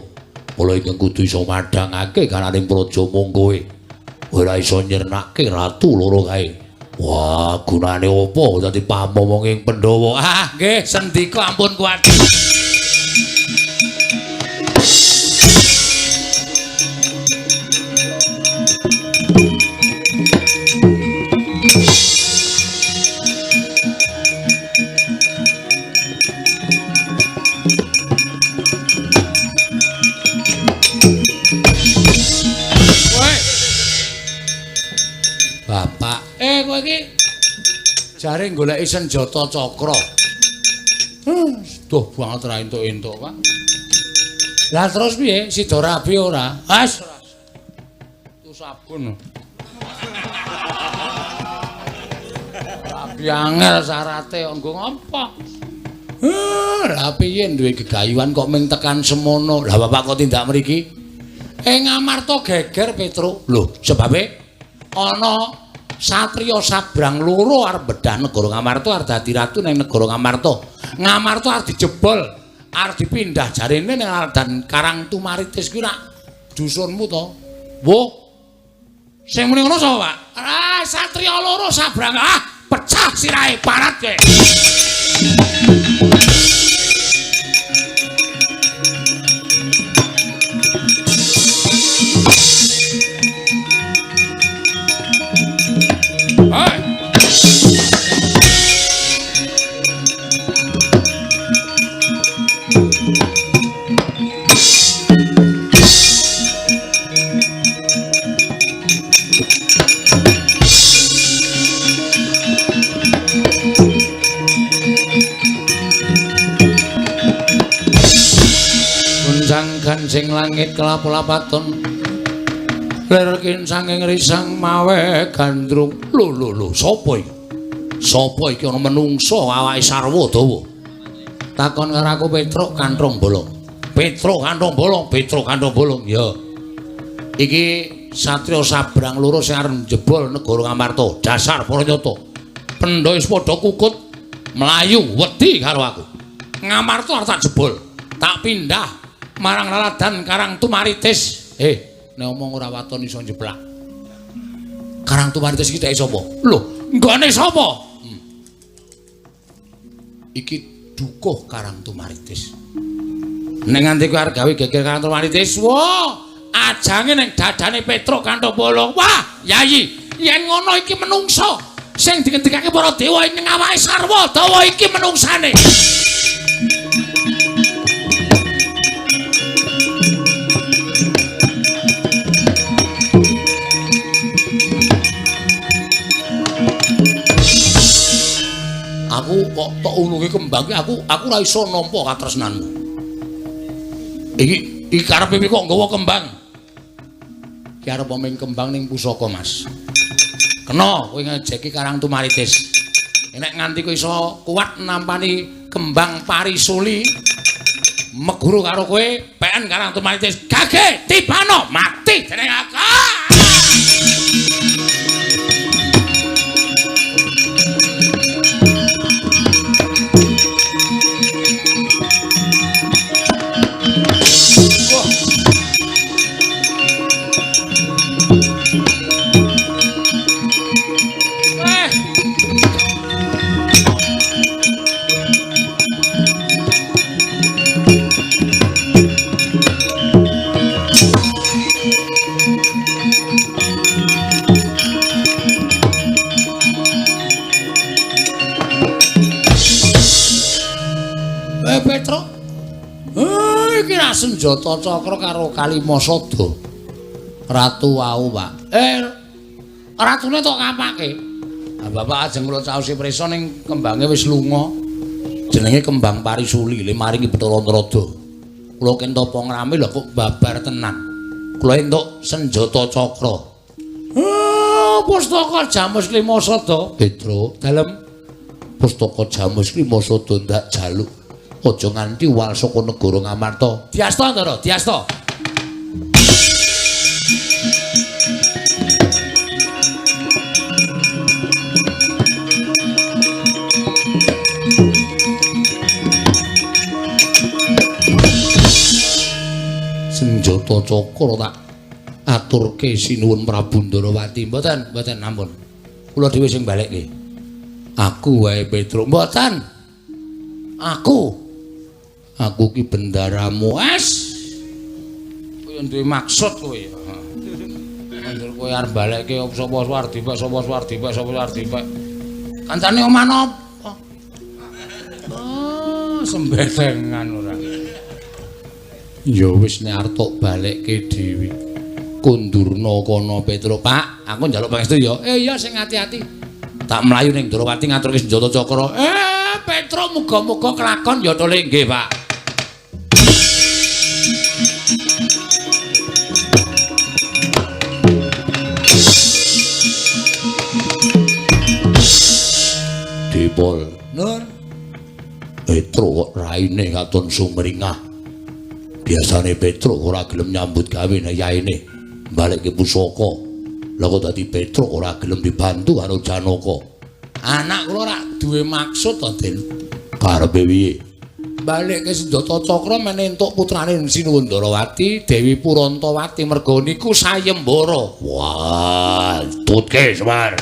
Mula ingkang kudu iso madhangake karaning praja mung kowe. Ora iso nyirnake ratu loro kae. Wah, gunane apa dadi pamomong ing Pandhawa? Ah, nggih, sendika ampun kuwatir. Kowe iki jare goleki senjata cakra. Duh banget ra entuk-entuk, Pak. Lah terus piye? Sida rabi ora? Has. Tu sabun. Rabi angel syarate kok nggo ngopo? Lah piye duwe gegayuhan kok ming tekan semono. Lah bapak kok tindak mriki? Ing Ngamarta geger Petruk. Lho, sebabe ana satriya sabrang loro arep bedah negara Ngamarta arep dadi ratu ning negara Ngamarta. Ngamarta arep dijebol, arep dipindah jarene ning Laladan Karang Tumaritis kuwi rak dusunmu to. Wo. Sing muni ngono sapa, Pak? Ah, satriya loro sabrang. Ah, pecah sirahe parat kowe. Kancing langit kelap-lapaton lir kincanging risang mawe gandrung. Lho lho lho, sapa iki? Sapa iki ana menungsa awake sarwa dawa? Takon karo aku Petruk Kanthong Bolong. Petruk Kanthong Bolong, Petruk Kanthong Bolong. Ya. Iki satriya sabrang loro sing arep njebol negara Ngamarta. Dasar para nyata. Pendha wis padha kukut mlayu wedi karo aku. Ngamarta arep tak jebol, tak pindah marang Laladan Karang Tumaritis. Nek omong ora waton iso njeblak. Karang Tumaritis iki teke sapa? Lho, nggone sapa? Iki dukuh Karang Tumaritis. Nek nganti kowe arep gawe geger Karang Tumaritis, wah, ajange ning dadane Petruk Kanthong Bolong. Wah, Yayi, yen ngono iki menungsa sing dingendikake para dewa ing awake sarwa dawa iki menungsane. Aku kok tok ulungi kembang iki aku ora iso nampa katresnanmu. Iki iki karepe kok nggawa kembang. Iki arep omeng kembang ning pusaka, Mas. Kena kowe ngejeki Karang Tumaritis. Nek nganti kowe iso kuat nampani kembang parisuli meguru karo kowe PN Karang Tumaritis. Gage tibano mati jeneng aku. Petruk. Iki ra senjata cakra karo Kalimasada. Ratu wau, Pak. Ratune tok kapake. Lah bapak ajeng kula caosi prisa ning kembange wis lunga. Jenenge kembang parisuli le maringi Bathara Narada. Kula kenta apa ngrame lho kok babar tenan. Kula entuk senjata cakra. Pustaka Jamus Limasada, Petruk. Dalem Pustaka Jamus Lima Sada ndak jaluk. Aja nganti wal saka negara Ngamarta. Diasta, Ndara, diasta. Senjata cakra tak aturke sinuwun Prabu Ndarawati. Mboten, mboten ampun. Kula dhewe sing balekke. Aku wae Petruk. Mboten. Aku. Aku ki bendaramu. Es. Kowe duwe maksud kowe. Anjur kowe arep balekke sapa Swardipek, sapa Swardipek, sapa Swardipek. Kancane omah napa? Oh, sembetengan ora. Ya wis nek arep tok balekke dhewe. Kundurna kono Petruk, Pak, aku njaluk pangestu ya. Iya sing ati-ati. Tak mlayu ning Ndrawati ngaturke senjata cakra. Petruk muga-muga kelakon ya tole nggih, Pak. Dipol. Nur. Petruk kok raine katon sumringah. Biasane Petruk ora gelem nyambut gawe nek yaene balekke pusaka. Lah kok dadi Petruk ora gelem dibantu karo Janaka. Anak kula ora duwe maksud to, Den. Karepe piye? Balekke senjata cakra men entuk putrane Sinuwun Ndarawati, Dewi Purantawati merga niku sayembara. Wah, tutke Semar.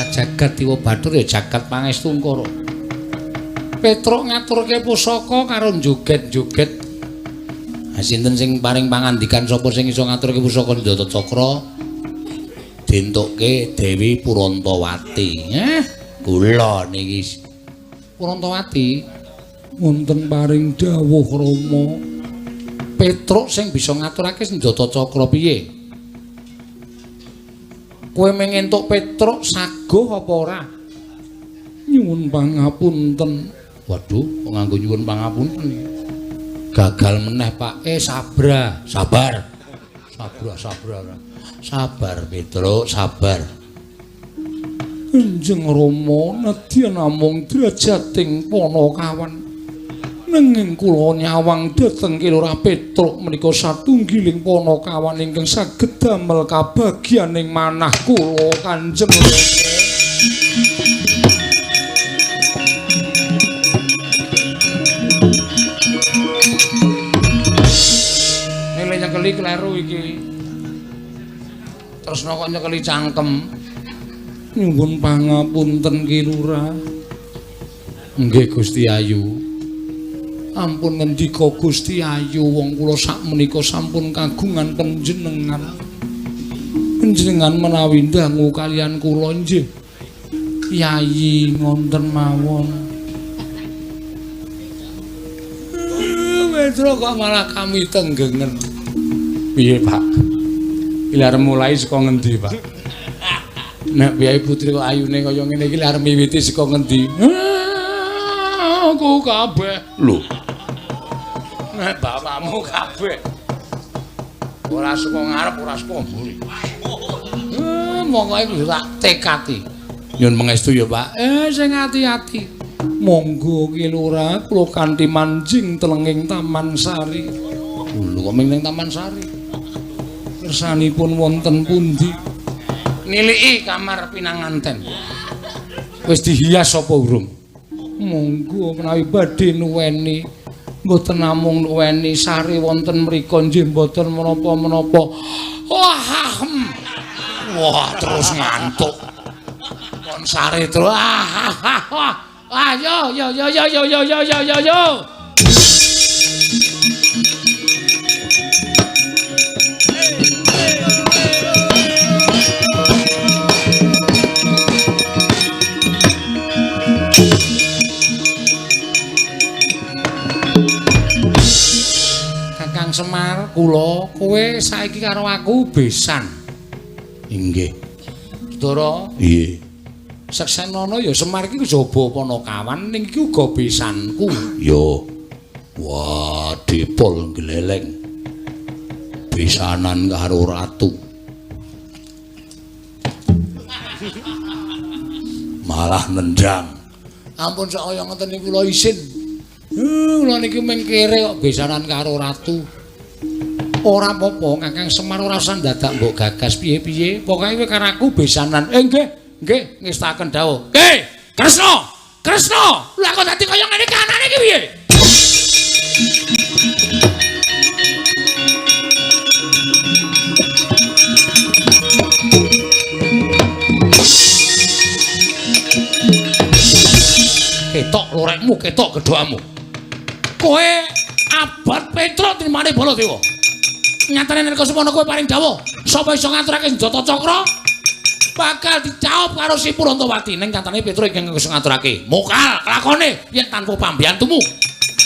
Jagat Dewa Bathur ya jagat pangestu Ngkara. Petruk ngaturke pusaka karo joget-joget. Ha sinten sing paring pangandikan sapa sing iso ngaturke pusaka Senjata Cakra? Dientukke Dewi Purantawati. Kula niki Purantawati wonten paring dawuh Rama. Petruk sing bisa ngaturake Senjata Cakra piye? Kowe mung entuk Petruk saguh apa ora? Nyuwun pangapunten. Waduh, kok nganggo nyuwun pangapunten iki. Gagal meneh, Pak. Sabra, sabar. Sabra, sabra. Sabar, Petruk, sabar. Kanjeng Rama nedya namung drajating Panakawan. Nanging kula nyawang dhateng Ki Lurah Petruk menika satunggiling Panakawan ingkang saged damel kabagyaning manah kula Kanjeng Rama. Nile nyekeli kleru iki. Tresna kok nyekeli cangkem. Nyuwun pangapunten Ki Lurah. Nggih Gusti Ayu. Ampun ngendika Gusti Ayu, wong kula sakmenika sampun kagungan panjenengan. Panjenengan menawi ndangu kalian kula nggih. Yayi ngonten mawon. Petro kok malah kami tenggengen. Piye, Pak? Iki arep mulai saka ngendi, Pak? Nek piyai putri kok ayune kaya ngene iki arep miwiti saka ngendi? Aku kabeh. Lho. Nek bapakmu kabeh. Ora saka ngarep, ora saka mburi. Pokoke kudu tak tekati. Nyun pangestu ya, Pak. Sing ati-ati. Monggo Ki Lurah, kula kanthi manjing telenging Taman Sari. Lho kok ning Taman Sari? Kersanipun wonten pundi? Niliki kamar pinanganten. Wis dihias apa urung? Monggo menawi badhe nuweni. Mboten namung nuweni sare wonten mriku nggih mboten menapa-menapa. Wah, wah terus ngantuk. Kon sare terus. Ah, yo yo yo yo yo yo yo yo yo. Kakang Semar, kula kowe saiki karo aku besan. Inggih. Ndara. Nggih. Seksenana ya Semar iki jaba Panakawan ning iki uga besanku. Ya. Wah, dipol gleleng. Besanan karo ratu. Malah nendang. Ampun sak kaya ngoten niku kula isin. Kula niki mung kere kok besanan karo ratu. Ora apa-apa, Kakang Semar ora usah dadak mbok gagas piye-piye. Pokoke kowe karo aku besanan. Nggih, nggih, ngestaken dawuh. Nggih, Kresna, Kresna. Lha kok dadi kaya ngene kanane iki piye? Ketok lorekmu, ketok gedhoamu. Kowe abot Petruk trimane Baladewa. Nyatane nek semono kowe paring dawuh, sapa iso ngaturake senjata cakra bakal dicaup karo si Purantawati. Ning nyatane Petruk ingkang iso ngaturake. Mokal kelakone yen tanpa pambiyantumu.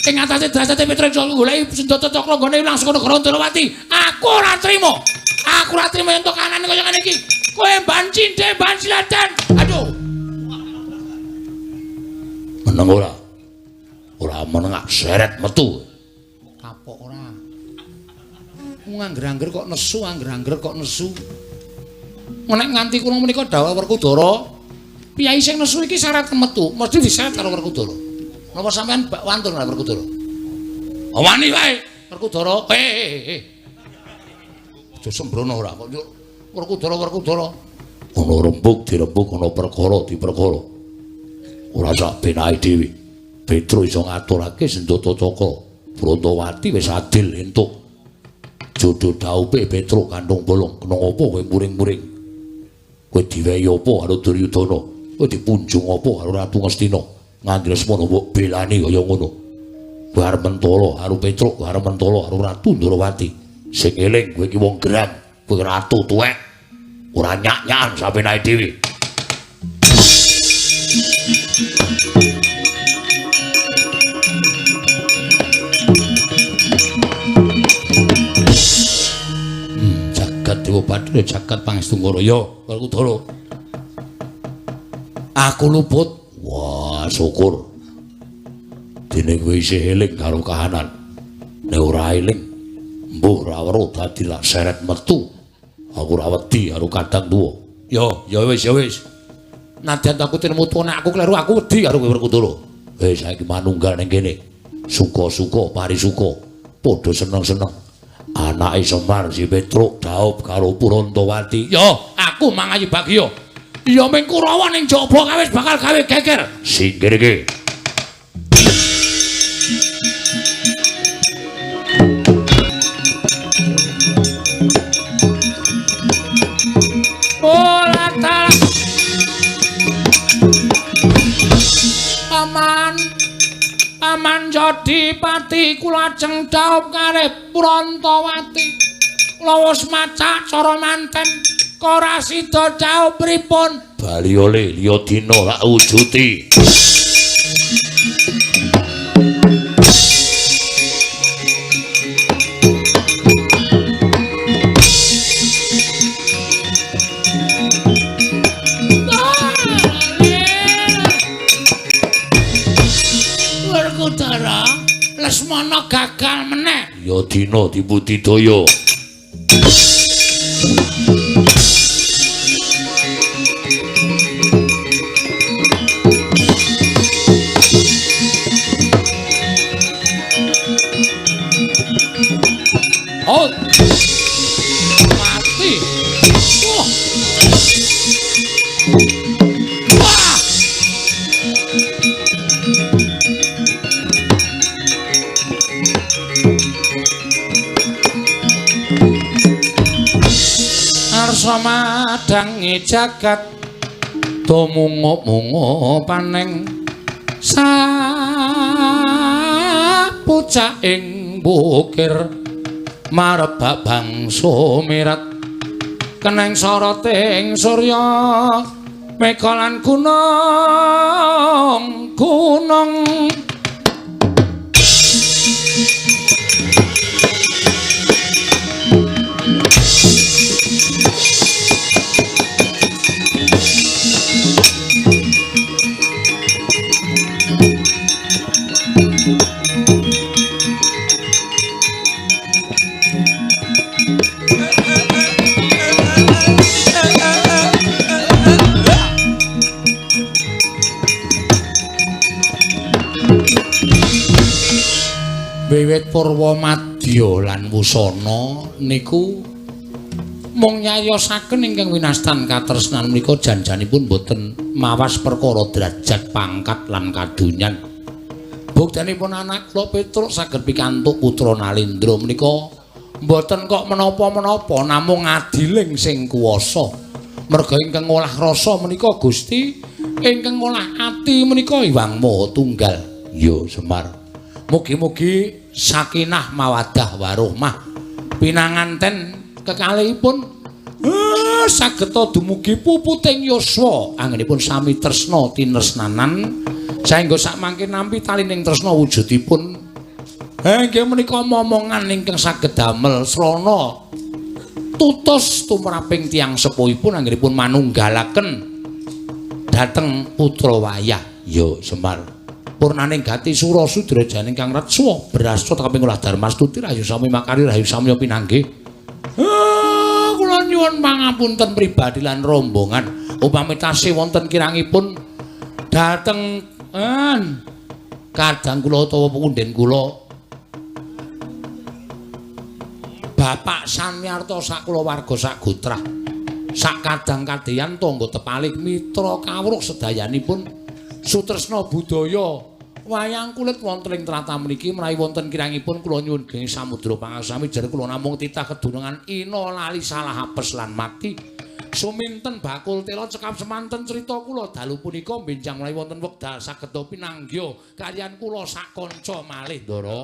Ing atase derajate Petruk iso goleki senjata cakra nggone ilang saka negara Ndrawati. Aku ora trima. Aku ora trima yen kanane kaya ngene iki. Kowe ban cindhe ban silatan. Aduh. Meneng ora? Ora meneng seret metu. Kapok ora. Ngangger-angger kok nesu, angger-angger kok nesu. Nek nganti kula menika dawuh Werkudara, piyai sing nesu iki syarat metu, mesti diseret karo Werkudara. Napa sampean bak wantun karo Werkudara? Wani wae Werkudara. Aja sembrono ora kok Werkudara Werkudara. Ana rembug dirembug, ana perkara diperkara. Ora sak benake dhewe. Petruk iso ngaturake senjata cakra. Brantawati wis adil entuk. Jodoh daupe Petruk kantung bolong. Kena apa kowe muring-muring? Kowe diwehi apa karo Duryudana? Kowe dipunjung apa karo Ratu Ngastina? Nganti semono mbok belani kaya ngono. Kowe arep mentala karo Petruk, kowe arep mentala karo Ratu Ndrawati. Sing eling kowe iki wong gerang, kowe ratu tuwek. Ora nyak-nyakan sapenake dhewe. Jagat Dewa Bathara jagat Pangestu Ngoraya Werkudara. Aku luput. Wah, syukur. Dene kowe isih eling karo kahanan. Nek ora eling, mbuh ora weruh dadi lak seret metu. Aku ora wedi karo kadang tuwa. Yo, ya wis, ya wis. Nadyan aku tinemu tuwa nek aku kleru aku wedi karo kowe Werkudara. Wis saiki manunggal ning kene. Suka-suka parisuka, padha seneng-seneng. Anake Semar si Petruk daup karo Purantawati. Yo, aku mangayu bagya. Ya ming Kurawa ning jaba kawis bakal gawe geger. Singkir iki. Ora ta. Paman. Paman Jodipati kula ajeng dhaup kalih Purantawati. Kula wis macak cara manten ora sida dhaup pripun? Bali oleh liya dina lak wujuti. Werkudara, Lesmana gagal meneh. Ya dina dibudidaya. Oh. Karsa madhangi jagat tumungup-mungup paneng sapucaking bukir marebak bangsa mirat keneng soroting surya mega lan gunung gunung. Wiwit purwa madya lan wusana niku mung nyayosaken ingkang winastan katresnan menika janjanipun boten mawas perkara derajat pangkat lan kadonyan. Buktenipun anak kula Petruk saged pikantuk putra Nalendra menika mboten kok menapa-menapa namung adiling sing kuwasa. Merga ingkang ngolah rasa menika Gusti, ingkang ngolah ati menika Hyang Maha Tunggal. Ya Semar. Mugi-mugi sakinah mawadah warohmah pinanganten kekalihipun sageta dumugi puputing yuswa anggenipun sami tresna tinesnanan saengga sakmangke nampi talining tresna wujudipun inggih menika momongan ingkang saged damel srana tutus tumraping tiyang sepuhipun anggenipun manunggalaken dhateng putra wayah. Ya Semar. Purnaning gati sura sudra janing kang retsa brasta kaping olah darmastuti rahayu sami makari rahayu samya pinanggih. Kula nyuwun pangapunten pribadi lan rombongan upami tasih wonten kirangipun dhateng kadang kula utawa punden kula Bapak Samyarta sak kulawarga sak gotrah sak kadang kadeyan tangga tepalih mitra kawruh sedayanipun sutresna budaya wayang kulit wonten ing tlatah mriki menawi wonten kirangipun kula nyuwun geng samudra pangasami jer kula namung titah kedunungan ina lali salah apes lan mati suminten bakul tela cekap semanten crita kula dalu punika benjang menawi wonten wekdal saged pinanggih kaliyan kula sak kanca malih ndara.